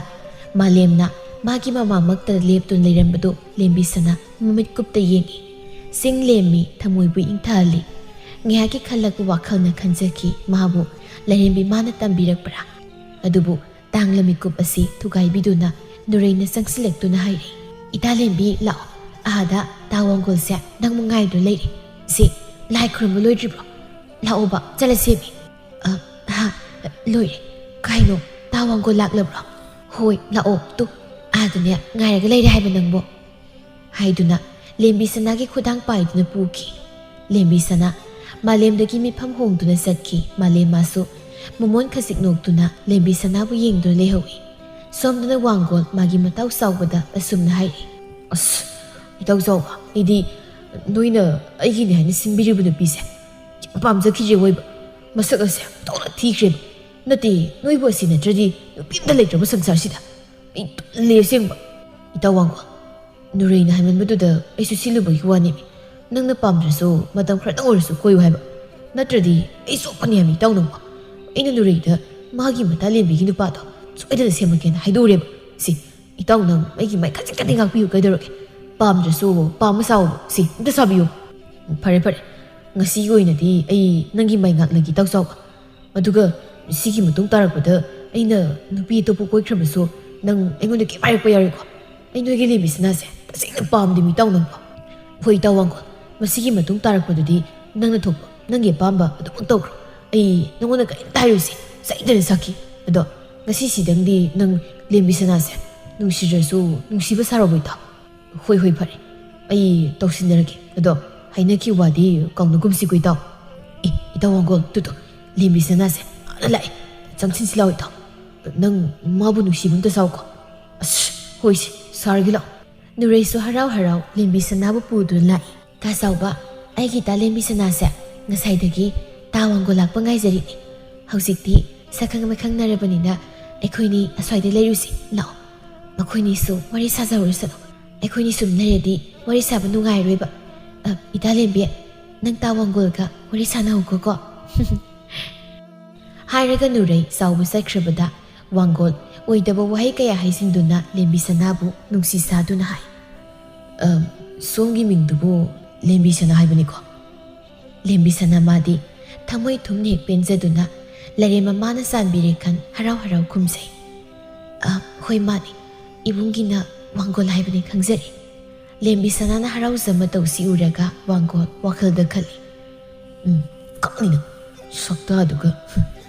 ꯃꯥꯂꯦꯝꯅ ꯃꯥꯒꯤ ꯃꯃꯥꯡꯃꯛꯇ ꯂꯦꯞꯇꯨꯅ ꯂꯩꯔꯝꯕꯗꯨ ꯂꯦꯝꯕꯤꯁꯅꯥ ꯃꯃꯤꯠ ꯀꯨꯞꯇ ꯌꯦꯡꯏ꯫ ꯆꯤꯡ ꯂꯦꯝꯃꯤ ꯊꯃꯣꯏꯕꯨ ꯏꯪꯊꯍꯜꯂꯤ꯫ ꯉꯥꯏꯍꯥꯛꯀꯤ ꯈꯜꯂꯛꯄ ꯋꯥꯈꯜꯅ ꯈꯟꯖꯈꯤ ꯃꯥꯕꯨ ꯂꯥꯏꯔꯦꯝꯕꯤ ꯃꯥꯅ ꯇꯝꯕꯤꯔꯛꯄ꯭ꯔꯥ꯫ ꯑꯗꯨꯕꯨ ꯇꯥꯡꯂ ꯃꯤꯀꯨꯞ ꯑꯁꯤ ꯊꯨꯒꯥꯏꯕꯤꯗꯨꯅ ꯅꯨꯔꯩꯅ ꯆꯪꯁꯤꯜꯂꯛꯇꯨꯅ ꯍꯥꯏꯔꯛꯏ, "ꯏꯇꯥ ꯂꯦꯝꯕꯤ, ꯂꯥꯛꯑꯣ꯫ ꯑꯥꯗ ꯇꯥ ꯋꯥꯡꯒꯣꯜꯁꯦ ꯅꯪꯕꯨ ꯉꯥꯏꯗꯨꯅ ꯂꯩꯔꯦ꯫ ꯁꯤ ꯂꯥꯏ ꯈꯨꯔꯨꯝꯕ ꯂꯣꯏꯗ꯭ꯔꯤꯕ꯭ꯔꯣ? ꯂꯥꯛꯑꯣꯕ, ꯆꯠꯂꯁꯦꯃꯤ꯫" "ꯑ, ꯍꯥ, ꯂꯣꯏꯔꯦ꯫ ꯀꯥꯏꯅꯣ, ꯇꯥ ꯋꯥꯡꯒꯣꯜ ꯂꯥꯛꯂꯕ꯭ꯔꯣ? ꯍꯣꯏ, ꯂꯥꯛꯑꯣ꯫ ꯇꯨ, ꯑꯥꯗꯅꯦ ꯉꯥꯏꯔꯒ ꯂꯩꯔꯦ ꯍꯥꯏꯕ ꯅꯪꯕꯣ?" ꯍꯥꯏꯗꯨꯅ ꯂꯦꯝꯕꯤ ꯁꯅꯥꯒꯤ ꯈꯨꯗꯥꯡ ꯄꯥꯏꯗꯨꯅ ꯄꯨꯈꯤ꯫ ꯂꯦꯝꯕꯤ ꯁꯅꯥ ꯃꯥꯂꯦꯝꯗꯒꯤ ꯃꯤꯐꯝ ꯍꯣꯡꯗꯨꯅ ꯆꯠꯈꯤ꯫ ꯃꯥꯂꯦꯝ ꯃꯥꯁꯨ ꯃꯃꯣꯟ ꯈꯖꯤꯛ ꯅꯣꯛꯇꯨꯅ ꯂꯦꯝꯕꯤ ꯁꯅꯥꯕꯨ ꯌꯦꯡꯗꯨꯅ ꯂꯩꯍꯧꯏ꯫ ꯁꯣꯝꯗꯅ ꯋꯥꯡꯒꯣꯜ ꯃꯥꯒꯤ ꯃꯇꯥꯎ ꯆꯥꯎꯕꯗ ꯑꯁꯨꯝꯅ ꯍꯥꯏꯔꯤ, "ꯑꯁ, ꯏꯇꯥꯎ ꯆꯥꯎꯕ, ꯑꯩꯗꯤ ꯅꯣꯏꯅ ꯑꯩꯒꯤꯅꯦ ꯍꯥꯏꯅ ꯁꯤꯟꯕꯤꯔꯤꯕ ꯅꯨꯄꯤꯁꯦ ꯌꯥꯝ ꯄꯥꯝꯖꯈꯤꯗ꯭ꯔꯦ ꯑꯣꯏꯕ꯫ ꯃꯁꯛ ꯑꯁꯦ ꯇꯧꯅ ꯊꯤꯈ꯭ꯔꯦꯕ꯫ ꯅꯠꯇꯦ, ꯅꯣꯏꯕꯨ ꯑꯁꯤ ꯅꯠꯇ꯭ꯔꯗꯤ ꯅꯨꯄꯤ ꯑꯝꯇ ꯂꯩꯇ꯭ꯔꯕ ꯁꯪꯁꯥꯔꯁꯤꯗ꯫ ꯑꯩ ꯇꯜꯂꯦ ꯑꯁꯦꯡꯕ꯫" "ꯏꯇꯥꯎ ꯋꯥꯡꯒꯣꯜ, ꯅꯨꯔꯩꯅ ꯍꯥꯏꯃꯟꯕꯗꯨꯗ ꯑꯩꯁꯨ ꯁꯤꯜꯂꯨꯕꯒꯤ ꯋꯥꯅꯦꯃꯤ꯫ ꯅꯪꯅ ꯄꯥꯝꯗ꯭ꯔꯁꯨ ꯃꯇꯝ ꯈꯔꯗꯪ ꯑꯣꯏꯔꯁꯨ ꯀꯣꯏꯌꯨ ꯍꯥꯏꯕ꯫ ꯅꯠꯇ꯭ꯔꯗꯤ ꯑꯩ ꯆꯣꯞꯄꯅꯤ ꯍꯥꯏꯃꯤ ꯏꯇꯥꯎ ꯅꯪꯕꯣ꯫ ꯑꯩꯅ ꯅꯨꯔꯩꯗ ꯃꯥꯒꯤ ꯃꯇꯥ ꯂꯦꯝꯕꯤꯒꯤ ꯅꯨꯄꯥꯗꯣ ꯁꯣꯏꯗꯅ ꯁꯦꯝꯃꯒꯦꯅ ꯍꯥꯏꯗꯣꯛꯎꯔꯦꯕ꯫ ꯁꯤ, ꯏꯇꯥꯎ ꯅꯪ ꯑꯩꯒꯤ ꯃꯥꯏ ꯈꯖꯤꯛꯇꯗꯤ ꯉꯥꯛꯄꯤꯌꯨ ꯀꯩꯗꯧꯔꯒꯦ? ꯄꯥꯝꯗ꯭ꯔꯁꯨ ꯄꯥꯝꯕ ꯁꯥꯎ, ꯁꯤ ꯑꯝꯇ ꯁꯥꯕꯤꯌꯨ꯫" "ꯐꯔꯦ ꯐꯔꯦ, ꯉꯁꯤꯒꯤ ꯑꯣꯏꯅꯗꯤ ꯑꯩ ꯅꯪꯒꯤ ꯃꯥꯏ ꯉꯥꯛꯂꯒꯦ ꯏꯇꯥꯎ ꯆꯥꯎꯕ꯫ ꯑꯗꯨꯒ ꯁꯤꯒꯤ ꯃꯇꯨꯡ ꯇꯥꯔꯛꯄꯗ ꯑꯩꯅ ꯅꯨꯄꯤ ꯑꯇꯣꯞꯄ ꯀꯣꯏꯈ꯭ꯔꯕꯁꯨ ꯅꯪ ꯑꯩꯉꯣꯟꯗ ꯀꯩꯝ ꯍꯥꯏꯔꯛꯄ ꯌꯥꯔꯣꯏꯀꯣ? ꯑꯩ ꯅꯣꯏꯒꯤ ꯂꯦꯝꯕꯤ ꯁꯅꯥꯁꯦ ꯇꯁꯦꯡꯅ ꯄꯥꯝꯗꯦ ꯃꯤ ꯏꯇꯥꯎ ꯅꯪꯕꯣ꯫" "ꯍꯣꯏ ꯏꯇꯥꯎ ꯋꯥꯡꯒꯣꯜ, ꯃꯁꯤꯒꯤ ꯃꯇꯨꯡ ꯇꯥꯔꯛꯄꯗꯨꯗꯤ ꯅꯪꯅ ꯊꯣꯛꯄ ꯅꯪꯒꯤ ꯑꯄꯥꯝꯕ ꯑꯗꯨꯃꯛ ꯇꯧꯈ꯭ꯔꯣ꯫ ꯑꯩ ꯅꯪꯉꯣꯟꯗ ꯀꯔꯤꯝꯇ ꯍꯥꯏꯔꯣꯏꯁꯦ, ꯆꯩꯗꯅ ꯁꯥꯈꯤ꯫ ꯑꯗꯣ ꯉꯁꯤꯁꯤꯗꯪꯗꯤ ꯅꯪ ꯂꯦꯝꯕꯤ ꯁꯅꯥꯁꯦ ꯅꯨꯡꯁꯤꯗ꯭ꯔꯁꯨ ꯅꯨꯡꯁꯤꯕ ꯁꯥꯔꯣꯕ ꯏꯇꯥꯎ꯫" "ꯍꯣꯏ ꯍꯣꯏ ꯐꯔꯦ, ꯑꯩ ꯇꯧꯁꯤꯟꯅꯔꯒꯦ꯫ ꯑꯗꯣ ꯍꯥꯏꯅꯈꯤꯕ ꯋꯥꯗꯤ ꯀꯥꯎꯅꯒꯨꯝꯁꯤꯀꯣ ꯏꯇꯥꯎ꯫" "ꯑꯦ ꯏꯇꯥꯎ ꯋꯥꯡꯒꯣꯜ, ꯇꯨ ꯇꯨ, ꯂꯦꯝꯕꯤ ꯁꯅꯥꯁꯦ ꯑꯥꯗ ꯂꯥꯛꯑꯦ, ꯆꯪꯁꯤꯟꯁꯤ ꯂꯥꯎ ꯏꯇꯥꯎ꯫ ꯅꯪ ꯃꯥꯕꯨ ꯅꯨꯡꯁꯤꯕ ꯑꯝꯇ ꯁꯥꯎꯀꯣ꯫" "ꯑꯁ, ꯍꯣꯏꯁꯦ, ꯁꯥꯔꯒꯦ ꯂꯥꯎ꯫" ꯅꯨꯔꯩꯁꯨ ꯍꯔꯥꯎ ꯍꯔꯥꯎ ꯂꯦꯝꯕꯤ ꯁꯅꯥꯕꯨ ꯄꯨꯗꯨꯅ ꯂꯥꯛꯏ꯫ "ꯇꯥ ꯆꯥꯎꯕ, ꯑꯩꯒꯤ ꯏꯇꯥ ꯂꯦꯝꯕꯤ ꯁꯅꯥꯁꯦ ꯉꯁꯥꯏꯗꯒꯤ ꯇꯥ ꯋꯥꯡꯒꯣꯜ ꯂꯥꯛꯄ ꯉꯥꯏꯖꯔꯤꯅꯤ꯫ ꯍꯧꯖꯤꯛꯇꯤ ꯁꯛꯈꯪ ꯃꯥꯏꯈꯪꯅꯔꯕꯅꯤꯅ ꯑꯩꯈꯣꯏꯅꯤ ꯑꯁ꯭ꯋꯥꯏꯗ ꯂꯩꯔꯨꯁꯤ ꯂꯥꯛꯑꯣ꯫" ꯃꯈꯣꯏꯅꯤꯁꯨ ꯋꯥꯔꯤ ꯁꯥꯖꯍꯧꯔꯁꯅꯨ꯫ ꯑꯩꯈꯣꯏꯅꯤ ꯁꯨꯝ ꯂꯩꯔꯗꯤ ꯋꯥꯔꯤ ꯁꯥꯕ ꯅꯨꯡꯉꯥꯏꯔꯣꯏꯕ꯫ ꯑ, ꯏꯇꯥ ꯂꯦꯝꯕꯤ, ꯅꯪ ꯇꯥ ꯋꯥꯡꯒꯣꯜꯒ ꯋꯥꯔꯤ ꯁꯥꯟꯅꯍꯧꯈꯣꯀꯣ꯫ ꯍꯥꯏꯔꯒ ꯅꯨꯔꯩ ꯆꯥꯎꯕ ꯆꯠꯈ꯭ꯔꯕꯗ ꯋꯥꯡꯒꯣꯜ ꯑꯣꯏꯗꯕ ꯋꯥꯍꯩ ꯀꯌꯥ ꯍꯩꯖꯤꯟꯗꯨꯅ ꯂꯦꯝꯕꯤ ꯁꯅꯥꯕꯨ ꯅꯨꯡꯁꯤ ꯁꯥꯗꯨꯅ ꯍꯥꯏ, "ꯑ, ꯁꯣꯝꯒꯤ ꯃꯤꯡꯗꯨꯕꯨ ꯂꯦꯝꯕꯤ ꯁꯅꯥ ꯍꯥꯏꯕꯅꯤꯀꯣ?" ꯂꯦꯝꯕꯤ ꯁꯅꯥ ꯃꯥꯗꯤ ꯊꯃꯣꯏ ꯊꯨꯝꯅ ꯍꯦꯛ ꯄꯦꯟꯖꯗꯨꯅ ꯂꯥꯏꯔꯦꯝ ꯃꯃꯥꯅ ꯆꯥꯟꯕꯤꯔꯦ ꯈꯟ ꯍꯔꯥꯎ ꯍꯔꯥꯎ ꯈꯨꯝꯖꯩ꯫ "ꯑ, ꯍꯣꯏ ꯃꯥꯅꯤ, ꯏꯕꯨꯡꯒꯤꯅ ꯋꯥꯡꯒꯣꯜ ꯍꯥꯏꯕꯅꯤ ꯈꯪꯖꯔꯦ꯫" ꯂꯦꯝꯕꯤ ꯁꯅꯥꯅ ꯍꯔꯥꯎꯖ ꯃꯇꯧꯁꯤ ꯎꯔꯒ ꯋꯥꯡꯒꯣꯜ ꯋꯥꯈꯜꯗ ꯈꯜꯂꯤ, "ꯎꯝ, ꯀꯛꯅꯤꯅ ꯁꯛꯇꯥꯗꯨꯒ, ꯍꯨꯝ,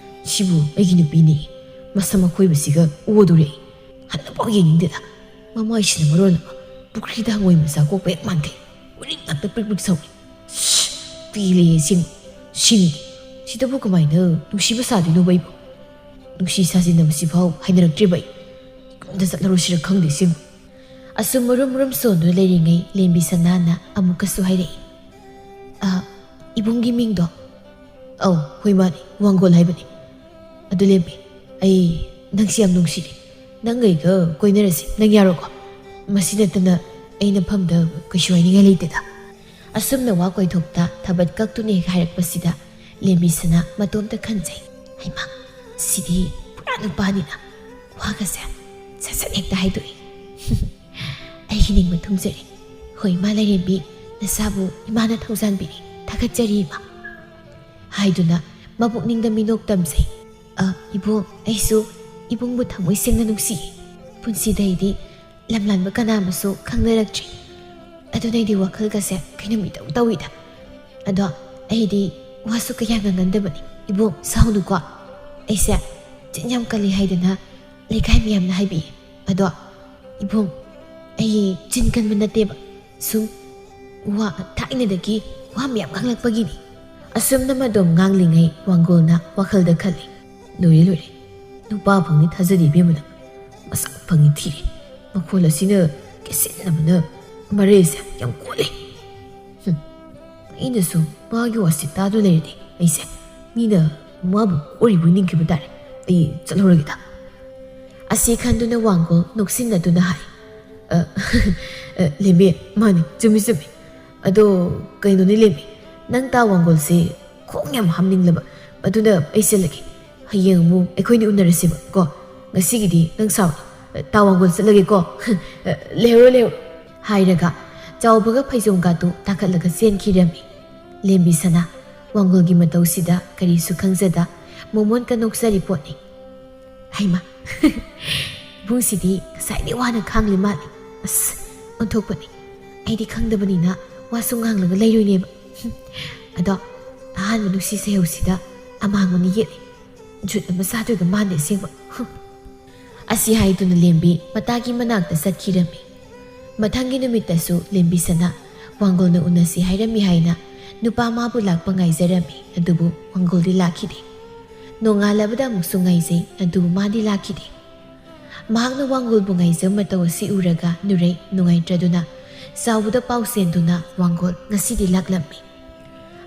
ꯁꯤꯕꯨ ꯑꯩꯒꯤ ꯅꯨꯄꯤꯅꯤ, ꯃꯁꯝ ꯑꯈꯣꯏꯕꯁꯤꯒ ꯑꯣꯗꯣꯔꯦ ꯑꯩ꯫ ꯍꯟꯅꯐꯥꯎ ꯌꯦꯡꯅꯤꯡꯗꯦꯗ꯫ ꯃꯃꯥꯏꯁꯤꯅ ꯃꯔꯣꯟ ꯑꯃ ꯄꯨꯈ꯭ꯔꯤꯗ ꯍꯪꯉꯣꯏ ꯃꯆꯥ ꯀꯣꯛꯄ ꯍꯦꯛ ꯃꯥꯟꯈꯩ ꯎꯔꯤꯡ ꯉꯥꯛꯇ ꯄ꯭ꯔꯤꯛ ꯄ꯭ꯔꯤꯛ ꯁꯧꯏ꯫ ꯁꯤ, ꯄꯦꯜꯂꯦ ꯑꯁꯦꯡꯕ꯫ ꯁꯤꯅꯤ꯫ ꯁꯤꯗꯕꯨ ꯀꯃꯥꯏꯅ ꯅꯨꯡꯁꯤꯕ ꯁꯥꯗꯣꯏꯅꯣꯕ ꯑꯩꯕꯨ? ꯅꯨꯡꯁꯤ ꯁꯥꯖꯤꯟꯅꯕꯁꯤꯐꯥꯎ ꯍꯩꯅꯔꯛꯇ꯭ꯔꯤꯕ ꯑꯩ꯫ ꯌꯨꯝꯗ ꯆꯠꯂꯔꯣꯏꯁꯤꯔ ꯈꯪꯗꯦ ꯑꯁꯦꯡꯕ꯫" ꯑꯁꯨꯝ ꯃꯔꯨꯝ ꯃꯔꯨꯝ ꯁꯣꯟꯗꯨꯅ ꯂꯩꯔꯤꯉꯩ ꯂꯦꯝꯕꯤ ꯁꯅꯥꯅ ꯑꯃꯨꯛꯀꯁꯨ ꯍꯥꯏꯔꯛꯏ, "ꯑ, ꯏꯕꯨꯡꯒꯤ ꯃꯤꯡꯗꯣ?" "ꯑꯧ, ꯍꯣꯏ ꯃꯥꯅꯤ, ꯋꯥꯡꯒꯣꯜ ꯍꯥꯏꯕꯅꯤ꯫ ꯑꯗꯨ ꯂꯦꯝꯕꯤ, ꯑꯩ ꯅꯪꯁꯤ ꯌꯥꯝ ꯅꯨꯡꯁꯤꯔꯦ꯫ ꯅꯪ ꯑꯩꯒ ꯀꯣꯏꯅꯔꯁꯤ, ꯅꯪ ꯌꯥꯔꯣꯀꯣ? ꯃꯁꯤ ꯅꯠꯇꯅ ꯑꯩꯅ ꯐꯝꯗ ꯀꯩꯁꯨ ꯍꯥꯏꯅꯤꯡꯉꯥꯏ ꯂꯩꯇꯦꯗ꯫" ꯑꯁꯨꯝꯅ ꯋꯥ ꯀꯣꯏꯊꯣꯛꯇ ꯊꯕꯠ ꯀꯛꯇꯨꯅ ꯍꯦꯛ ꯍꯥꯏꯔꯛꯄꯁꯤꯗ ꯂꯦꯝꯕꯤ ꯁꯅꯥ ꯃꯇꯣꯝꯇ ꯈꯟꯖꯩ, "ꯍꯩꯃꯥ, ꯁꯤꯗꯤ ꯄꯨꯔꯥ ꯅꯨꯄꯥꯅꯤꯅ ꯋꯥꯒꯁꯦ ꯁꯠ ꯁꯠ ꯍꯦꯛꯇ ꯍꯥꯏꯗꯣꯛꯏ꯫" "ꯑꯩꯒꯤ ꯅꯤꯡꯕ ꯊꯨꯡꯖꯔꯦ꯫ ꯍꯣꯏ, ꯏꯃꯥ ꯂꯥꯏꯔꯦꯝꯕꯤ, ꯅꯆꯥꯕꯨ ꯏꯃꯥꯅ ꯊꯧꯖꯥꯟꯕꯤꯔꯦ꯫ ꯊꯥꯒꯠꯆꯔꯤ, ꯏꯃꯥ꯫" ꯍꯥꯏꯗꯨꯅ ꯃꯄꯨꯛꯅꯤꯡꯗ ꯃꯤꯅꯣꯛ ꯇꯝꯖꯩ꯫ "ꯑ, ꯏꯕꯣꯛ, ꯑꯩꯁꯨ ꯏꯕꯨꯡꯕꯨ ꯊꯃꯣꯏ ꯁꯦꯡꯅ ꯅꯨꯡꯁꯤꯌꯦ꯫ ꯄꯨꯟꯁꯤꯗ ꯑꯩꯗꯤ ꯂꯝꯂꯥꯟꯕ ꯀꯅꯥ ꯑꯃꯁꯨ ꯈꯪꯅꯔꯛꯇ꯭ꯔꯤ꯫ ꯑꯗꯨꯅ ꯑꯩꯗꯤ ꯋꯥꯈꯜꯒꯁꯦ ꯀꯩꯅꯣꯝ ꯏꯇꯧ ꯇꯧꯏꯗ꯫ ꯑꯗꯣ ꯑꯩꯗꯤ ꯋꯥꯁꯨ ꯀꯌꯥ ꯉꯥꯡꯒꯟꯗꯕꯅꯤ꯫ ꯏꯕꯣꯛ, ꯁꯥꯎꯅꯨꯀꯣ꯫ ꯑꯩꯁꯦ ꯆꯤꯟ ꯌꯥꯝ ꯀꯜꯂꯤ ꯍꯥꯏꯗꯅ ꯂꯩꯀꯥꯏ ꯃꯤꯌꯥꯝꯅ ꯍꯥꯏꯕꯤꯌꯦ꯫ ꯑꯗꯣ ꯏꯕꯨꯡ, ꯑꯩ ꯆꯤꯟ ꯀꯟꯕ ꯅꯠꯇꯦꯕ꯫ ꯁꯨꯝ ꯋꯥ, ꯊꯥꯏꯅꯗꯒꯤ ꯋꯥ ꯃꯌꯥꯝ ꯉꯥꯡꯂꯛꯄꯒꯤꯅꯤ꯫" ꯑꯁꯨꯝꯅ ꯃꯗꯣꯝ ꯉꯥꯡꯂꯤꯉꯩ ꯋꯥꯡꯒꯣꯜꯅ ꯋꯥꯈꯜꯗ ꯈꯜꯂꯤ, "ꯂꯣꯏꯔꯦ, ꯂꯣꯏꯔꯦ꯫ ꯅꯨꯄꯥ ꯐꯪꯉꯤ ꯊꯥꯖꯗꯦ ꯏꯕꯦꯝꯃꯅ꯫ ꯃꯁꯛ ꯐꯪꯉꯤ ꯊꯤꯔꯦ꯫ ꯃꯈꯣꯜ ꯑꯁꯤꯅ ꯀꯦꯁꯤꯟꯅꯕꯅ ꯃꯔꯩꯁꯦ ꯌꯥꯝ ꯀꯣꯜꯂꯦ꯫ ꯍꯨꯝ, ꯑꯩꯅꯁꯨ ꯃꯥꯒꯤ ꯋꯥꯁꯤ ꯇꯥꯗꯨ ꯂꯩꯔꯗꯤ ꯑꯩꯁꯦ ꯃꯤꯅ ꯃꯥꯕꯨ ꯀꯣꯏꯔꯤꯕꯣꯏ ꯅꯤꯡꯈꯤꯕ ꯇꯥꯔꯦ꯫ ꯑꯩ ꯆꯠꯍꯧꯔꯒꯦꯗ꯫" ꯑꯁꯤ ꯈꯟꯗꯨꯅ ꯋꯥꯡꯒꯣꯜ ꯅꯣꯛꯁꯤꯟꯅꯗꯨꯅ ꯍꯥꯏ, "ꯑ, ꯑ, ꯂꯦꯝꯕꯤ, ꯃꯥꯅꯤ, ꯆꯨꯝꯃꯤ, ꯆꯨꯝꯃꯤ꯫ ꯑꯗꯣ ꯀꯩꯅꯣꯅꯦ ꯂꯦꯝꯕꯤ, ꯅꯪ ꯇꯥ ꯋꯥꯡꯒꯣꯜꯁꯦ ꯈꯣꯡ ꯌꯥꯝ ꯍꯥꯝꯅꯤꯡꯂꯕ, ꯑꯗꯨꯅ ꯑꯩ ꯆꯠꯂꯒꯦ꯫ ꯍꯌꯦꯡ ꯑꯃꯨꯛ ꯑꯩꯈꯣꯏꯅꯤ ꯎꯅꯔꯁꯦꯕ ꯀꯣ꯫ ꯉꯁꯤꯒꯤꯗꯤ ꯅꯪ ꯁꯥꯎ, ꯇꯥ ꯋꯥꯡꯒꯣꯜ ꯆꯠꯂꯒꯦꯀꯣ꯫ ꯂꯩꯍꯧꯔꯣ, ꯂꯩꯍꯧꯔꯣ," ꯍꯥꯏꯔꯒ ꯆꯥꯎꯕꯒ ꯐꯩꯖꯣꯝꯒꯥꯗꯨ ꯇꯥꯈꯠꯂꯒ ꯆꯦꯟꯈꯤꯔꯝꯃꯤ꯫ ꯂꯦꯝꯕꯤ ꯁꯅꯥ ꯋꯥꯡꯒꯣꯜꯒꯤ ꯃꯇꯧꯁꯤꯗ ꯀꯔꯤꯁꯨ ꯈꯪꯖꯗ ꯃꯣꯃꯣꯟꯇ ꯅꯣꯛꯆꯔꯤ ꯄꯣꯠꯅꯤ꯫ ꯍꯩꯃꯥ, ꯏꯕꯨꯡꯁꯤꯗꯤ ꯉꯁꯥꯏꯗꯩ ꯋꯥꯅ ꯈꯥꯡꯂꯤ ꯃꯥꯜꯂꯤ꯫ ꯑꯁ, ꯑꯣꯟꯊꯣꯛꯄꯅꯤ꯫ ꯑꯩꯗꯤ ꯈꯪꯗꯕꯅꯤꯅ ꯋꯥꯁꯨ ꯉꯥꯡꯂꯒ ꯂꯩꯔꯣꯏꯅꯦꯕ꯫ ꯑꯗꯣ ꯑꯍꯥꯟꯕ ꯅꯨꯡꯁꯤ ꯁꯩꯍꯧꯁꯤꯗ ꯑꯃꯥꯡꯕꯅ ꯌꯦꯠꯂꯤ꯫ ꯖꯨꯠ ꯑꯃ ꯆꯥꯗꯣꯏꯒ ꯃꯥꯟꯗꯦ ꯑꯁꯦꯡꯕ꯫ ꯍꯨꯝ꯫ ꯑꯁꯤ ꯍꯥꯏꯗꯨꯅ ꯂꯦꯝꯕꯤ ꯃꯇꯥꯒꯤ ꯃꯅꯥꯛꯇ ꯆꯠꯈꯤꯔꯝꯃꯤ꯫ ꯃꯊꯪꯒꯤ ꯅꯨꯃꯤꯠꯇꯁꯨ ꯂꯦꯝꯕꯤꯁꯅꯥ ꯋꯥꯡꯒꯣꯜꯅ ꯎꯅꯁꯤ ꯍꯥꯏꯔꯝꯃꯤ ꯍꯥꯏꯅ ꯅꯨꯄꯥ ꯃꯥꯕꯨ ꯂꯥꯛꯄ ꯉꯥꯏꯖꯔꯝꯃꯤ, ꯑꯗꯨꯕꯨ ꯋꯥꯡꯒꯣꯜꯗꯤ ꯂꯥꯛꯈꯤꯗꯦ꯫ ꯅꯣꯡꯉꯥꯜꯂꯕꯗ ꯑꯃꯨꯛꯁꯨ ꯉꯥꯏꯖꯩ, ꯑꯗꯨꯕꯨ ꯃꯥꯗꯤ ꯂꯥꯛꯈꯤꯗꯦ꯫ ꯃꯍꯥꯛꯅ ꯋꯥꯡꯒꯣꯜꯕꯨ ꯉꯥꯏꯖꯕ ꯃꯇꯧ ꯑꯁꯤ ꯎꯔꯒ ꯅꯨꯔꯩ ꯅꯨꯡꯉꯥꯏꯇ꯭ꯔꯗꯨꯅ ꯆꯥꯎꯕꯗ ꯄꯥꯎ ꯆꯦꯟꯗꯨꯅ ꯋꯥꯡꯒꯣꯜ ꯉꯁꯤꯗꯤ ꯂꯥꯛꯂꯝꯃꯤ꯫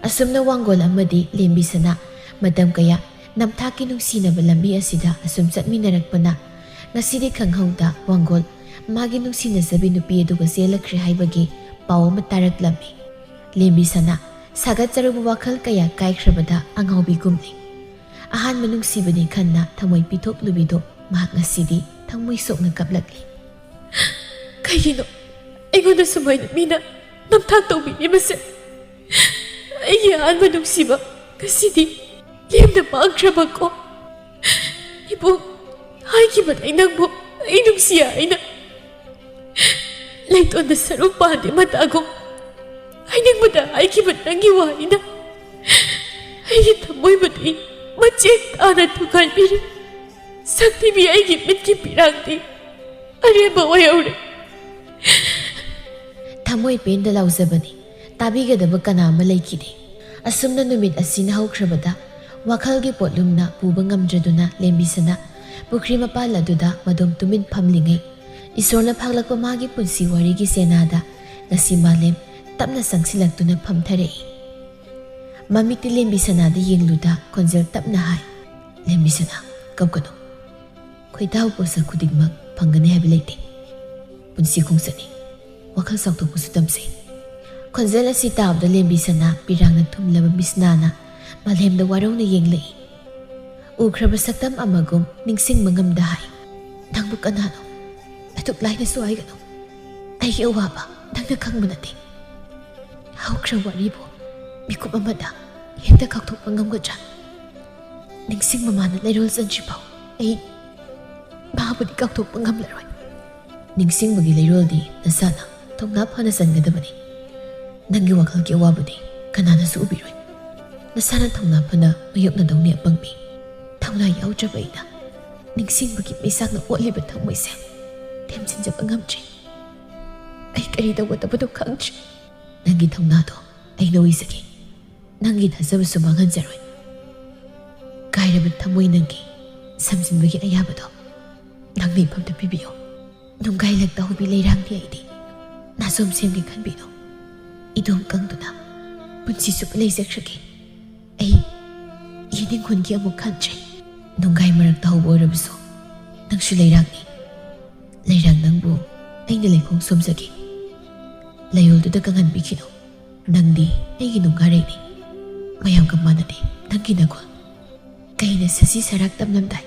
ꯑꯁꯨꯝꯅ ꯋꯥꯡꯒꯣꯜ ꯑꯃꯗꯤ ꯂꯦꯝꯕꯤꯁꯅꯥ ꯃꯇꯝ ꯀꯌꯥ ꯅꯝꯊꯥꯛꯀꯤ ꯅꯨꯡꯁꯤꯅꯕ ꯂꯝꯕꯤ ꯑꯁꯤꯗ ꯑꯁꯨꯝ ꯆꯠꯃꯤꯟꯅꯔꯛꯄꯅ ꯉꯁꯤꯗꯤ ꯈꯪꯍꯧꯗ ꯋꯥꯡꯒꯣꯜ ꯃꯥꯒꯤ ꯅꯨꯡꯁꯤꯅꯖꯕꯤ ꯅꯨꯄꯤ ꯑꯗꯨꯒ ꯆꯦꯜꯂꯛꯈ꯭ꯔꯦ ꯍꯥꯏꯕꯒꯤ ꯄꯥꯎ ꯑꯃ ꯇꯥꯔꯛꯂꯝꯃꯤ꯫ ꯂꯦꯝꯕꯤꯁꯅꯥ ꯁꯥꯒꯠꯆꯔꯨꯕ ꯋꯥꯈꯜ ꯀꯌꯥ ꯀꯥꯏꯈ꯭ꯔꯕꯗ ꯑꯉꯥꯎꯕꯤꯒꯨꯝꯅꯤ꯫ ꯑꯍꯥꯟꯕ ꯅꯨꯡꯁꯤꯕꯅꯤ ꯈꯟꯅ ꯊꯃꯣꯏ ꯄꯤꯊꯣꯛꯂꯨꯕꯤꯗꯣ ꯃꯍꯥꯛ ꯉꯁꯤꯗꯤ ꯊꯃꯣꯏ ꯁꯣꯛꯅ ꯀꯞꯂꯛꯂꯤ꯫ "ꯀꯩꯒꯤꯅꯣ ꯑꯩꯉꯣꯟꯗ ꯁꯨꯃꯥꯏꯅ ꯃꯤꯅ ꯅꯝꯊꯥꯛ ꯇꯧꯕꯤꯔꯤꯕꯁꯦ? ꯑꯩꯒꯤ ꯑꯍꯥꯟꯕ ꯅꯨꯡꯁꯤꯕ ꯉꯁꯤꯗꯤ ꯂꯦꯝꯅ ꯃꯥꯡꯈ꯭ꯔꯕꯀꯣ꯫ ꯏꯕꯨꯡ, ꯍꯥꯏꯈꯤꯕꯗ ꯑꯩ ꯅꯪꯕꯨ ꯑꯩ ꯅꯨꯡꯁꯤ ꯍꯥꯏꯅ꯫ ꯂꯩꯇꯣꯟꯗ ꯁꯔꯨ ꯄꯥꯟꯗꯦ ꯃꯇꯥꯒꯨꯝ ꯍꯥꯏꯅꯤꯡꯕꯗ ꯍꯥꯏꯈꯤꯕ ꯅꯪꯒꯤ ꯋꯥꯍꯩꯅ ꯑꯩꯒꯤ ꯊꯃꯣꯏꯕꯨꯗꯤ ꯃꯆꯦꯠ ꯇꯥꯅ ꯊꯨꯒꯥꯏꯕꯤꯔꯦ꯫ ꯁꯛꯊꯤꯕꯤ ꯑꯩꯒꯤ ꯃꯤꯠꯀꯤ ꯄꯤꯔꯥꯡꯗꯤ ꯑꯔꯦꯝꯕ ꯑꯣꯏꯍꯧꯔꯦ꯫" ꯊꯃꯣꯏ ꯄꯦꯟꯗ ꯂꯥꯎꯖꯕꯅꯤ꯫ ꯇꯥꯕꯤꯒꯗꯕ ꯀꯅꯥ ꯑꯃ ꯂꯩꯈꯤꯗꯦ꯫ ꯑꯁꯨꯝꯅ ꯅꯨꯃꯤꯠ ꯑꯁꯤꯅ ꯍꯧꯈ꯭ꯔꯕꯗ ꯋꯥꯈꯜꯒꯤ ꯄꯣꯠꯂꯨꯝꯅ ꯄꯨꯕ ꯉꯝꯗ꯭ꯔꯗꯨꯅ ꯂꯦꯝꯕꯤꯁꯅꯥ ꯄꯨꯈ꯭ꯔꯤ ꯃꯄꯥꯜ ꯑꯗꯨꯗ ꯃꯗꯣꯝ ꯇꯨꯃꯤꯟ ꯐꯝꯂꯤꯉꯩ ꯏꯁꯣꯔꯅ ꯐꯥꯛꯂꯛꯄ ꯃꯥꯒꯤ ꯄꯨꯟꯁꯤ ꯋꯥꯔꯤꯒꯤ ꯆꯦꯅꯥꯗ ꯉꯁꯤ ꯃꯥꯂꯦꯝ ꯇꯞꯅ ꯆꯪꯁꯤꯜꯂꯛꯇꯨꯅ ꯐꯝꯊꯔꯛꯏ꯫ ꯃꯃꯤꯠꯇꯤ ꯂꯦꯝꯕꯤꯁꯅꯥꯗ ꯌꯦꯡꯂꯨꯗ ꯈꯣꯟꯖꯦꯜ ꯇꯞꯅ ꯍꯥꯏ, "ꯂꯦꯝꯕꯤꯁꯅꯥ, ꯀꯞꯀꯅꯨ꯫ ꯈꯣꯏꯗꯥꯕ ꯄꯣꯠꯁꯛ ꯈꯨꯗꯤꯡꯃꯛ ꯐꯪꯒꯅꯤ ꯍꯥꯏꯕ ꯂꯩꯇꯦ꯫ ꯄꯨꯟꯁꯤ ꯈꯣꯡꯆꯠꯅꯤ꯫ ꯋꯥꯈꯜ ꯆꯥꯎꯊꯣꯛꯄꯁꯨ ꯇꯝꯁꯤ꯫ ꯈꯣꯟꯖꯦꯜ ꯑꯁꯤ ꯇꯥꯕꯗ ꯂꯦꯝꯕꯤ ꯁꯅꯥ ꯄꯤꯔꯥꯡꯅ ꯊꯨꯝꯂꯕ ꯃꯤꯠꯁꯅꯥꯅ ꯃꯥꯂꯦꯝꯗ ꯋꯥꯔꯧꯅ ꯌꯦꯡꯂꯛꯏ꯫ ꯎꯈ꯭ꯔꯕ ꯁꯛꯇꯝ ꯑꯃꯒꯨꯝ ꯅꯤꯡꯁꯤꯡꯕ ꯉꯝꯗ ꯍꯥꯏ, "ꯅꯪꯕꯨ ꯀꯅꯥꯅꯣ? ꯑꯗꯨꯛ ꯂꯥꯏꯅꯁꯨ ꯍꯥꯏꯒꯅꯨ꯫ ꯑꯩꯒꯤ ꯑꯋꯥꯕ ꯅꯪꯅ ꯈꯪꯕ ꯅꯠꯇꯦ꯫ ꯍꯧꯈ꯭ꯔ ꯋꯥꯔꯤꯕꯨ ꯃꯤꯀꯨꯞ ꯑꯃꯗ ꯍꯦꯛꯇ ꯀꯥꯎꯊꯣꯛꯄ ꯉꯝꯒꯗ꯭ꯔꯥ? ꯅꯤꯡꯁꯤꯡꯕ ꯃꯥꯅ ꯂꯩꯔꯣꯜ ꯆꯟꯗ꯭ꯔꯤꯐꯥꯎ ꯑꯩ ꯃꯥꯕꯨꯗꯤ ꯀꯥꯎꯊꯣꯛꯄ ꯉꯝꯂꯔꯣꯏ꯫" ꯅꯤꯡꯁꯤꯡꯕꯒꯤ ꯂꯩꯔꯣꯜꯗꯤ ꯅꯁꯥꯅ ꯊꯧꯅꯥ ꯐꯅ ꯆꯟꯒꯗꯕꯅꯤ꯫ ꯅꯪꯒꯤ ꯋꯥꯈꯜꯒꯤ ꯑꯋꯥꯕꯗꯤ ꯀꯅꯥꯅꯁꯨ ꯎꯕꯤꯔꯣꯏ꯫ ꯅꯁꯥꯅ ꯊꯧꯅꯥ ꯐꯅ ꯃꯥꯌꯣꯛꯅꯗꯧꯅꯤ ꯑꯄꯪꯕꯤ꯫ ꯊꯧꯅꯥ ꯌꯥꯎꯗ꯭ꯔꯕ ꯑꯩꯅ ꯅꯤꯡꯁꯤꯡꯕꯒꯤ ꯃꯩꯁꯥꯛꯅ ꯑꯣꯠꯂꯤꯕ ꯊꯃꯣꯏꯁꯦ ꯊꯦꯝꯖꯤꯟꯖꯕ ꯉꯝꯗ꯭ꯔꯦ꯫ ꯑꯩ ꯀꯔꯤ ꯇꯧꯒꯗꯕꯅꯣ ꯈꯪꯗ꯭ꯔꯦ꯫ ꯅꯪꯒꯤ ꯊꯧꯅꯥꯗꯣ ꯑꯩ ꯂꯧꯏꯖꯒꯦ꯫ ꯅꯪꯒꯤ ꯊꯥꯖꯕꯁꯨ ꯃꯥꯡꯍꯟꯖꯔꯣꯏ꯫ ꯀꯥꯏꯔꯕ ꯊꯃꯣꯏ ꯅꯪꯒꯤ ꯁꯝꯖꯤꯟꯕꯒꯤ ꯑꯌꯥꯕꯗꯣ ꯅꯪꯅ ꯏꯐꯝꯗ ꯄꯤꯕꯤꯌꯨ꯫ ꯅꯨꯡꯒꯥꯏꯂꯛꯇ ꯍꯧꯕꯤ ꯂꯩꯔꯥꯡꯅꯤ ꯑꯩꯗꯤ꯫ ꯅꯥꯆꯣꯝ ꯁꯦꯝꯒꯦ ꯈꯟꯕꯤꯅꯨ꯫ ꯏꯗꯣꯝ ꯀꯪꯗꯨꯅ ꯄꯨꯟꯁꯤ ꯆꯨꯞꯄ ꯂꯩꯖꯈ꯭ꯔꯒꯦ꯫ ꯑꯩ ꯌꯦꯅꯤꯡ ꯍꯨꯟꯒꯦ ꯑꯃꯨꯛ ꯈꯟꯗ꯭ꯔꯦ꯫ ꯅꯨꯡꯒꯥꯏ ꯃꯔꯛꯇ ꯍꯧꯕ ꯑꯣꯏꯔꯕꯁꯨ ꯅꯪꯁꯨ ꯂꯩꯔꯥꯡꯅꯤ꯫ ꯂꯩꯔꯥꯡ ꯅꯪꯕꯨ ꯑꯩꯅ ꯂꯩꯈꯣꯡ ꯁꯣꯝꯖꯒꯦ꯫ ꯂꯩꯔꯣꯜꯗꯨꯗ ꯀꯪꯍꯟꯕꯤꯈꯤꯅꯨ꯫ ꯅꯪꯗꯤ ꯑꯩꯒꯤ ꯅꯨꯡꯒꯥꯔꯩꯅꯤ꯫ ꯃꯌꯥꯝꯒ ꯃꯥꯟꯅꯗꯦ ꯅꯪꯒꯤ ꯅꯒꯨꯟ꯫ ꯀꯩꯅ ꯁꯖꯤ ꯁꯔꯥꯛ ꯇꯝꯂꯝꯗꯥꯏ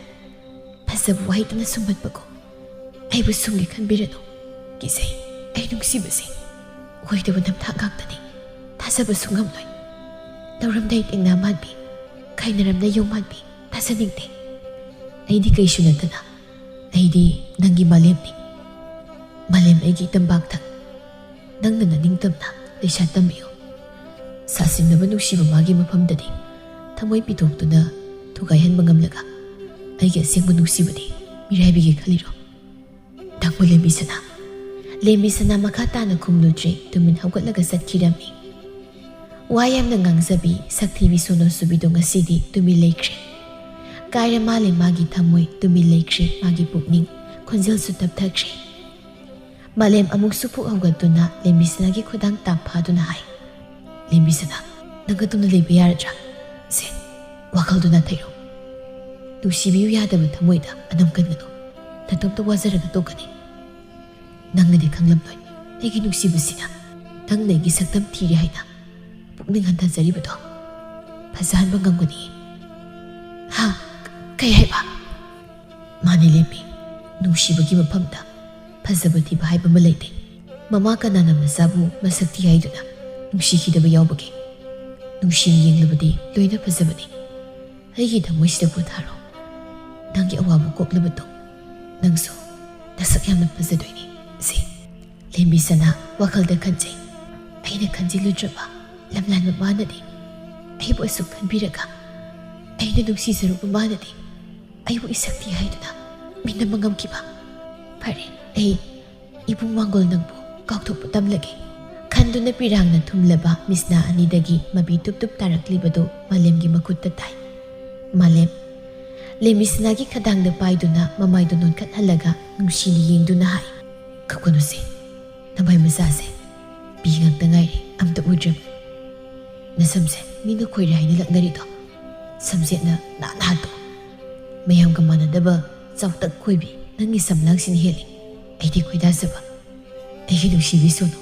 ꯐꯖꯕ ꯋꯥꯍꯩꯇꯅ ꯁꯨꯝꯕꯠꯄꯒꯨꯝ ꯑꯩꯕꯨ ꯁꯨꯝꯒꯦ ꯈꯟꯕꯤꯔꯅꯨ꯫ ꯀꯤꯖꯩ꯫ ꯑꯩ ꯅꯨꯡꯁꯤꯕꯁꯦ ꯑꯣꯏꯗꯕ ꯅꯝꯊꯥꯛ ꯉꯥꯛꯇꯅꯤ꯫ ꯊꯥꯖꯕꯁꯨ ꯉꯝꯂꯣꯏ꯫ ꯂꯧꯔꯝꯗꯥꯏ ꯇꯦꯡꯅꯥ ꯃꯥꯟꯕꯤ, ꯈꯥꯏꯅꯔꯝꯗꯥꯏ ꯌꯣꯡ ꯃꯥꯟꯕꯤ ꯊꯥꯖꯅꯤꯡꯗꯦ꯫ ꯑꯩꯗꯤ ꯀꯩꯁꯨ ꯅꯠꯇꯅ, ꯑꯩꯗꯤ ꯅꯪꯒꯤ ꯃꯥꯂꯦꯝꯅꯤ꯫ ꯃꯥꯂꯦꯝ ꯑꯩꯒꯤ ꯇꯝꯄꯥꯛꯇ ꯅꯪꯅ ꯅꯅꯤꯡꯇꯝꯅ ꯂꯩꯁꯥ ꯇꯝꯕꯤꯌꯨ꯫ ꯁꯥꯁꯤꯟꯅꯕ ꯅꯨꯡꯁꯤꯕ ꯃꯥꯒꯤ ꯃꯐꯝꯗꯗꯤ ꯊꯃꯣꯏ ꯄꯤꯊꯣꯛꯇꯨꯅ ꯊꯨꯒꯥꯏꯍꯟꯕ ꯉꯝꯂꯒ ꯑꯩꯒꯤ ꯑꯁꯦꯡꯕ ꯅꯨꯡꯁꯤꯕꯗꯤ ꯃꯤꯔꯥꯏꯕꯤꯒꯦ ꯈꯜꯂꯤꯔꯣ? ꯅꯪꯕꯨ ꯂꯦꯝꯕꯤ ꯁꯅꯥ꯫ ꯂꯦꯝꯕꯤ ꯁꯅꯥ ꯃꯈꯥ ꯇꯥꯅ ꯈꯨꯝꯂꯨꯗ꯭ꯔꯦ, ꯇꯨꯃꯤꯟ ꯍꯧꯒꯠꯂꯒ ꯆꯠꯈꯤꯔꯝꯃꯤ꯫ ꯋꯥ ꯌꯥꯝꯅ ꯉꯥꯡꯖꯕꯤ ꯁꯛꯊꯤꯕꯤ ꯁꯣꯅꯣ ꯁꯨꯕꯤꯗꯣ ꯉꯁꯤꯗꯤ ꯇꯨꯃꯤꯟ ꯂꯩꯈ꯭ꯔꯦ꯫ ꯀꯥꯏꯔ ꯃꯥꯜꯂꯦ ꯃꯥꯒꯤ ꯊꯃꯣꯏ, ꯇꯨꯃꯤꯟ ꯂꯩꯈ꯭ꯔꯦ ꯃꯥꯒꯤ ꯄꯨꯛꯅꯤꯡ, ꯈꯣꯟꯖꯦꯜꯁꯨ ꯇꯞꯊꯈ꯭ꯔꯦ꯫ ꯃꯥꯂꯦꯝ ꯑꯃꯨꯛꯁꯨ ꯄꯨꯛ ꯍꯧꯒꯠꯇꯨꯅ ꯂꯦꯝꯕꯤꯁꯅꯥꯒꯤ ꯈꯨꯗꯥꯡ ꯇꯥꯞ ꯐꯥꯗꯨꯅ ꯍꯥꯏ, "ꯂꯦꯝꯕꯤꯁꯅꯥ, ꯅꯪ ꯑꯗꯨꯝꯅ ꯂꯩꯕ ꯌꯥꯔꯗ꯭ꯔꯥ? ꯁꯦ, ꯋꯥꯈꯜꯗꯨ ꯅꯥꯊꯩꯔꯣ꯫ ꯅꯨꯡꯁꯤꯕꯤꯌꯨ ꯌꯥꯗꯕ ꯊꯃꯣꯏꯗ ꯑꯅꯝ ꯀꯟꯒꯅꯨ꯫ ꯅꯇꯣꯝꯇ ꯋꯥꯖꯔꯒ ꯇꯣꯛꯀꯅꯤ꯫ ꯅꯪꯅꯗꯤ ꯈꯪꯂꯝꯂꯣꯏ, ꯑꯩꯒꯤ ꯅꯨꯡꯁꯤꯕꯁꯤꯅ ꯅꯪꯅ ꯑꯩꯒꯤ ꯁꯛꯇꯝ ꯊꯤꯔꯦ ꯍꯥꯏꯅ ꯄꯨꯛꯅꯤꯡ ꯍꯟꯊꯖꯔꯤꯕꯗꯣ ꯐꯖꯍꯟꯕ ꯉꯝꯒꯅꯤ꯫ ꯍꯥ? ꯀꯩ ꯍꯥꯏꯕ? ꯃꯥꯅꯤ ꯂꯦꯝꯕꯤ, ꯅꯨꯡꯁꯤꯕꯒꯤ ꯃꯐꯝꯗ ꯐꯖꯕ ꯊꯤꯕ ꯍꯥꯏꯕ ꯑꯃ ꯂꯩꯇꯦ꯫ ꯃꯃꯥ ꯀꯅꯥꯅ ꯃꯆꯥꯕꯨ ꯃꯁꯛ ꯊꯤ ꯍꯥꯏꯗꯨꯅ ꯅꯨꯡꯁꯤꯈꯤꯗꯕ ꯌꯥꯎꯕꯒꯦ? ꯅꯨꯡꯁꯤꯅ ꯌꯦꯡꯂꯕꯗꯤ ꯂꯣꯏꯅ ꯐꯖꯕꯅꯤ꯫ ꯑꯩꯒꯤ ꯊꯃꯣꯏꯁꯤꯗ ꯄꯣꯊꯥꯔꯣ꯫ ꯅꯪꯒꯤ ꯑꯋꯥꯕ ꯀꯣꯛꯂꯕꯗꯣ ꯅꯪꯁꯨ ꯅꯁꯛ ꯌꯥꯝꯅ ꯐꯖꯗꯣꯏꯅꯤ꯫ ꯁꯤ ꯂꯦꯝꯕꯤ ꯁꯅꯥ ꯋꯥꯈꯜꯗ ꯈꯟꯖꯩ꯫ ꯑꯩꯅ ꯈꯟꯖꯤꯜꯂꯨꯗ꯭ꯔꯕ ꯂꯝꯂꯥꯟꯕ ꯃꯥꯅꯗꯤ ꯑꯩꯕꯨ ꯑꯁꯨꯛ ꯈꯟꯕꯤꯔꯒ, ꯑꯩꯅ ꯅꯨꯡꯁꯤꯖꯔꯨꯕ ꯃꯥꯅꯗꯤ ꯑꯩꯕꯨ ꯏꯁꯛ ꯊꯤ ꯍꯥꯏꯗꯨꯅ ꯃꯤꯅꯝꯕ ꯉꯝꯈꯤꯕ꯫ ꯐꯔꯦ, ꯑꯩ ꯏꯕꯨꯡ ꯋꯥꯡꯒꯣꯜ ꯅꯪꯕꯨ ꯀꯥꯎꯊꯣꯛꯄ ꯇꯝꯂꯒꯦ꯫ ꯈꯟꯗꯨꯅ ꯄꯤꯔꯥꯡꯅ ꯊꯨꯝꯂꯕ ꯃꯤꯁꯅꯥ ꯑꯅꯤꯗꯒꯤ ꯃꯄꯤ ꯇꯨꯞ ꯇꯨꯞ ꯇꯥꯔꯛꯂꯤꯕꯗꯨ ꯃꯥꯂꯦꯝꯒꯤ ꯃꯈꯨꯠꯇ ꯇꯥꯏ꯫ ꯃꯥꯂꯦꯝ, ꯂꯦꯝꯕꯤ ꯁꯅꯥꯒꯤ ꯈꯗꯥꯡꯗ ꯄꯥꯏꯗꯨꯅ ꯃꯃꯥꯏꯗꯨ ꯅꯣꯟꯈꯠꯍꯜꯂꯒ ꯅꯨꯡꯁꯤꯅ ꯌꯦꯡꯗꯨꯅ ꯍꯥꯏ, "ꯀꯞꯀꯅꯨꯁꯦ, ꯅꯃꯥꯏ ꯃꯆꯥꯁꯦ ꯄꯤ ꯉꯥꯛꯇ ꯉꯥꯏꯔꯦ, ꯑꯝꯇ ꯎꯗ꯭ꯔꯕ꯫ ꯅꯁꯝꯁꯦ ꯃꯤꯅ ꯈꯣꯏꯔꯦ ꯍꯥꯏꯅ ꯂꯛꯅꯔꯤꯗꯣ ꯁꯝꯖꯦꯠꯅ ꯅꯥꯟꯅ ꯍꯥꯠꯇꯣꯛꯑꯣ꯫ ꯃꯌꯥꯝꯒ ꯃꯥꯟꯅꯗꯕ ꯆꯥꯎꯇꯛ ꯈꯣꯏꯕꯤ ꯅꯪꯒꯤ ꯁꯝꯂꯥꯡꯁꯤꯅ ꯍꯦꯜꯂꯤ ꯑꯩꯗꯤ ꯈꯣꯏꯗꯥꯖꯕ, ꯑꯩꯒꯤ ꯅꯨꯡꯁꯤꯕꯤ ꯁꯣꯅꯨ꯫"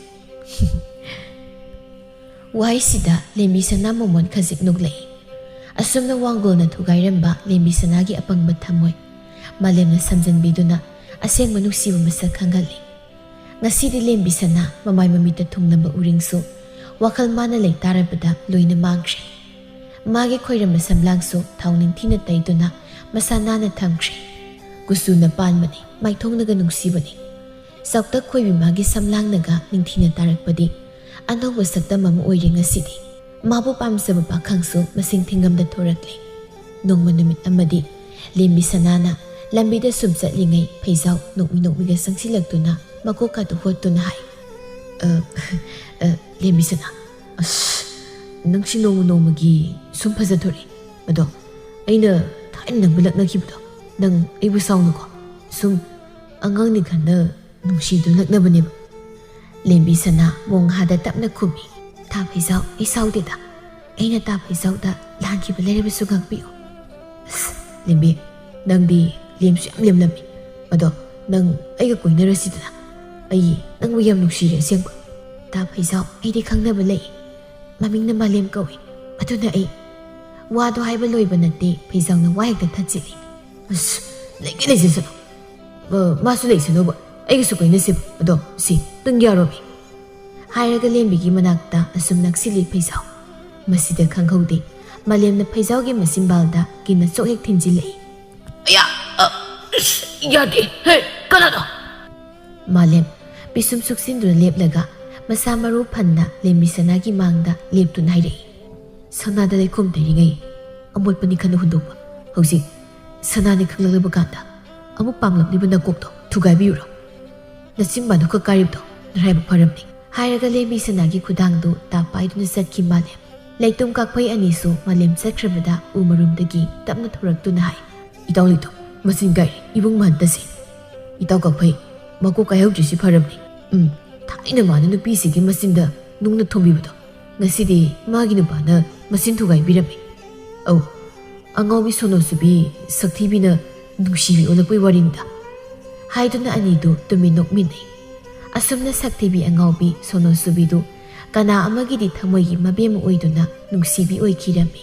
ꯋꯥꯍꯩꯁꯤꯗ ꯂꯦꯝꯕꯤ ꯁꯅꯥ ꯃꯃꯣꯟ ꯈꯖꯤꯛ ꯅꯣꯛꯂꯛꯏ꯫ ꯑꯁꯨꯝꯅ ꯋꯥꯡꯒꯣꯜꯅ ꯊꯨꯒꯥꯏꯔꯝꯕ ꯂꯦꯝꯕꯤ ꯁꯅꯥꯒꯤ ꯑꯄꯪꯕ ꯊꯝꯃꯣꯏ ꯃꯥꯂꯦꯝꯅ ꯁꯝꯖꯟꯕꯤꯗꯨꯅ ꯑꯁꯦꯡꯕ ꯅꯨꯡꯁꯤꯕ ꯃꯁꯛ ꯈꯪꯍꯜꯂꯤ꯫ ꯉꯁꯤꯗꯤ ꯂꯦꯝꯕꯤ ꯁꯅꯥ ꯃꯃꯥꯏ ꯃꯃꯤꯠꯇ ꯊꯨꯡꯂꯝꯕ ꯎꯔꯤꯡꯁꯨ ꯋꯥꯈꯜ ꯃꯥꯅ ꯂꯩ ꯇꯥꯔꯕꯗ ꯂꯣꯏꯅ ꯃꯥꯡꯈ꯭ꯔꯦ꯫ ꯃꯥꯒꯤ ꯈꯣꯏꯔꯝꯕ ꯁꯝꯂꯥꯡꯁꯨ ꯊꯥꯎ ꯅꯤꯡꯊꯤꯅ ꯇꯩꯗꯨꯅ ꯃꯁꯥ ꯅꯥꯟꯅ ꯊꯝꯈ꯭ꯔꯦ꯫ ꯀꯨꯆꯨꯅ ꯄꯥꯟꯕꯅꯤ, ꯃꯥꯏꯊꯣꯡꯅꯒ ꯅꯨꯡꯁꯤꯕꯅꯤ꯫ ꯆꯥꯎꯇꯛ ꯈꯣꯏꯕꯤ ꯃꯥꯒꯤ ꯁꯝꯂꯥꯡꯅꯒ ꯅꯤꯡꯊꯤꯅ ꯇꯥꯔꯛꯄꯗꯤ ꯑꯅꯧꯕ ꯁꯛꯇꯝ ꯑꯃ ꯑꯣꯏꯔꯦ ꯉꯁꯤꯗꯤ꯫ ꯃꯥꯕꯨ ꯄꯥꯝꯖꯕ ꯄꯥꯈꯪꯁꯨ ꯃꯁꯤꯡ ꯊꯤꯉꯝꯗ ꯊꯣꯔꯛꯂꯦ꯫ ꯅꯣꯡꯃ ꯅꯨꯃꯤꯠ ꯑꯃꯗꯤ ꯂꯦꯝꯕꯤ ꯁꯅꯥꯅ ꯂꯝꯕꯤꯗ ꯁꯨꯝ ꯆꯠꯂꯤꯉꯩ ꯐꯩꯖꯥꯎ ꯅꯣꯛꯃꯤ ꯅꯣꯛꯃꯤꯒ ꯆꯪꯁꯤꯜꯂꯛꯇꯨꯅ ꯃꯀꯣꯛꯀꯥꯗꯨ ꯍꯣꯠꯇꯨꯅ ꯍꯥꯏ, "ꯑ, ꯑ, ꯂꯦꯝꯕꯤ ꯁꯅꯥ, ꯑꯁ, ꯅꯪꯁꯤ ꯅꯣꯡꯃ ꯅꯣꯡꯃꯒꯤ ꯁꯨꯝ ꯐꯖꯊꯣꯔꯛꯑꯦ꯫ ꯑꯗꯣ ꯑꯩꯅ ꯊꯥꯏꯅ ꯅꯪꯕꯨ ꯂꯛꯅꯈꯤꯕꯗꯣ ꯅꯪ ꯑꯩꯕꯨ ꯁꯥꯎꯅꯨꯀꯣ꯫ ꯁꯨꯝ ꯑꯉꯥꯡꯅꯤ ꯈꯟꯅ ꯅꯨꯡꯁꯤꯗꯨꯅ ꯂꯛꯅꯕꯅꯦꯕ꯫" ꯂꯦꯝꯕꯤ ꯁꯅꯥ ꯃꯣꯡꯍꯥꯗ ꯇꯞꯅ ꯈꯨꯝꯃꯤ, "ꯇꯥ ꯐꯩꯖꯥꯎ, ꯑꯩ ꯁꯥꯎꯗꯦꯗ꯫ ꯑꯩꯅ ꯇꯥ ꯐꯩꯖꯥꯎꯗ ꯂꯥꯟꯈꯤꯕ ꯂꯩꯔꯕꯁꯨ ꯉꯥꯛꯄꯤꯌꯨ꯫" ꯑꯁ, "ꯂꯦꯝꯕꯤ, ꯅꯪꯗꯤ ꯂꯦꯝꯁꯨ ꯌꯥꯝ ꯂꯦꯝꯂꯝꯃꯤ꯫ ꯑꯗꯣ ꯅꯪ ꯑꯩꯒ ꯀꯣꯏꯅꯔꯁꯤꯗꯅ꯫ ꯑꯩ ꯅꯪꯕꯨ ꯌꯥꯝ ꯅꯨꯡꯁꯤꯔꯦ ꯑꯁꯦꯡꯕ꯫" "ꯇꯥ ꯐꯩꯖꯥꯎ, ꯑꯩꯗꯤ ꯈꯪꯅꯕ ꯂꯩ꯫ ꯃꯃꯤꯡꯅ ꯃꯥꯂꯦꯝ ꯀꯧꯏ꯫ ꯑꯗꯨꯅ ꯑꯩ..." ꯋꯥꯗꯣ ꯍꯥꯏꯕ ꯂꯣꯏꯕ ꯅꯠꯇꯦ, ꯐꯩꯖꯥꯎꯅ ꯋꯥ ꯍꯦꯛꯇ ꯊꯠꯆꯤꯜꯂꯤ꯫ "ꯑꯁ, ꯂꯩꯒꯦ ꯂꯩꯖꯁꯅꯨ꯫ ꯑ, ꯃꯥꯁꯨ ꯂꯩꯁꯅꯨꯕ꯫ ꯑꯩꯒꯁꯨ ꯀꯣꯏꯅꯁꯦꯕ꯫ ꯑꯗꯣ ꯁꯤ, ꯅꯪ ꯌꯥꯔꯣꯃꯤ?" ꯍꯥꯏꯔꯒ ꯂꯦꯝꯕꯤꯒꯤ ꯃꯅꯥꯛꯇ ꯑꯁꯨꯝ ꯅꯛꯁꯤꯜꯂꯤ ꯐꯩꯖꯥꯎ꯫ ꯃꯁꯤꯗ ꯈꯪꯍꯧꯗꯦ, ꯃꯥꯂꯦꯝꯅ ꯐꯩꯖꯥꯎꯒꯤ ꯃꯆꯤꯟꯕꯥꯜꯗ ꯀꯤꯟꯅ ꯆꯣꯛ ꯍꯦꯛ ꯊꯤꯟꯖꯤꯜꯂꯛꯏ꯫ "ꯑꯌꯥ! ꯑ, ꯏꯁ, ꯌꯥꯗꯦ! ꯍꯦ, ꯀꯅꯥꯅꯣ?" ꯃꯥꯂꯦꯝ ꯄꯤꯁꯨꯝ ꯁꯨꯛꯆꯤꯟꯗꯨꯅ ꯂꯦꯞꯂꯒ ꯃꯁꯥ ꯃꯔꯨ ꯐꯟꯅ ꯂꯦꯝꯕꯤ ꯁꯅꯥꯒꯤ ꯃꯥꯡꯗ ꯂꯦꯞꯇꯨꯅ ꯍꯥꯏꯔꯛꯏ꯫ "ꯁꯅꯥꯗ ꯂꯩꯈꯣꯝ ꯇꯩꯔꯤꯉꯩ ꯑꯃꯣꯠꯄꯅꯤ ꯈꯟꯅ ꯍꯨꯟꯗꯣꯛꯄ꯫ ꯍꯧꯖꯤꯛ ꯁꯅꯥꯅꯤ ꯈꯪꯂꯛꯂꯕ ꯀꯥꯟꯗ ꯑꯃꯨꯛ ꯄꯥꯝꯂꯛꯂꯤꯕ ꯅꯀꯣꯛꯇꯣ ꯊꯨꯒꯥꯏꯕꯤꯌꯨꯔꯣ? ꯅꯆꯤꯟꯕꯥꯟꯗꯣ ꯈꯛ ꯀꯥꯏꯔꯤꯕꯗꯣ ꯅꯔꯥꯏꯕꯛ ꯐꯔꯕꯅꯤ꯫" ꯍꯥꯏꯔꯒ ꯂꯦꯝꯕꯤ ꯁꯅꯥꯒꯤ ꯈꯨꯗꯥꯡꯗꯨ ꯇꯥꯞ ꯄꯥꯏꯗꯨꯅ ꯆꯠꯈꯤ ꯃꯥꯂꯦꯝ꯫ ꯂꯩꯇꯨꯝ ꯀꯥꯛꯐꯩ ꯑꯅꯤꯁꯨ ꯃꯥꯂꯦꯝ ꯆꯠꯈ꯭ꯔꯕꯗ ꯎ ꯃꯔꯨꯝꯗꯒꯤ ꯇꯞꯅ ꯊꯣꯔꯛꯇꯨꯅ ꯍꯥꯏ, "ꯏꯇꯥꯎ ꯂꯩꯇꯨꯝ, ꯃꯆꯤꯟ ꯀꯥꯏꯔꯦ, ꯏꯕꯨꯡ ꯃꯍꯟꯇꯁꯦ꯫ ꯏꯇꯥꯎ ꯀꯥꯛꯐꯩ, ꯃꯀꯣꯛ ꯀꯥꯏꯍꯧꯗ꯭ꯔꯤꯁꯤ ꯐꯔꯕꯅꯤ꯫ ꯎꯝ, ꯊꯥꯏꯅ ꯃꯥꯅ ꯅꯨꯄꯤꯁꯤꯒꯤ ꯃꯆꯤꯟꯗ ꯅꯨꯡꯅ ꯊꯣꯝꯕꯤꯕꯗꯣ ꯉꯁꯤꯗꯤ ꯃꯥꯒꯤ ꯅꯨꯄꯥꯅ ꯃꯆꯤꯟ ꯊꯨꯒꯥꯏꯕꯤꯔꯝꯃꯤ꯫ ꯑꯧ, ꯑꯉꯥꯎꯕꯤ ꯁꯣꯅꯣꯁꯨꯕꯤ ꯁꯛꯊꯤꯕꯤꯅ ꯅꯨꯡꯁꯤꯕꯤ ꯑꯣꯜꯂꯛꯄꯩ ꯋꯥꯔꯤꯅꯤꯗ꯫" ꯍꯥꯏꯗꯨꯅ ꯑꯅꯤꯗꯨ ꯇꯨꯃꯤꯟ ꯅꯣꯛꯃꯤꯟꯅꯩ꯫ ꯑꯁꯨꯝꯅ ꯁꯛꯊꯤꯕꯤ ꯑꯉꯥꯎꯕꯤ ꯁꯣꯅꯣꯁꯨꯕꯤꯗꯨ ꯀꯅꯥ ꯑꯃꯒꯤꯗꯤ ꯊꯃꯣꯏꯒꯤ ꯃꯕꯦꯝꯃ ꯑꯣꯏꯗꯨꯅ ꯅꯨꯡꯁꯤꯕꯤ ꯑꯣꯏꯈꯤꯔꯝꯃꯤ꯫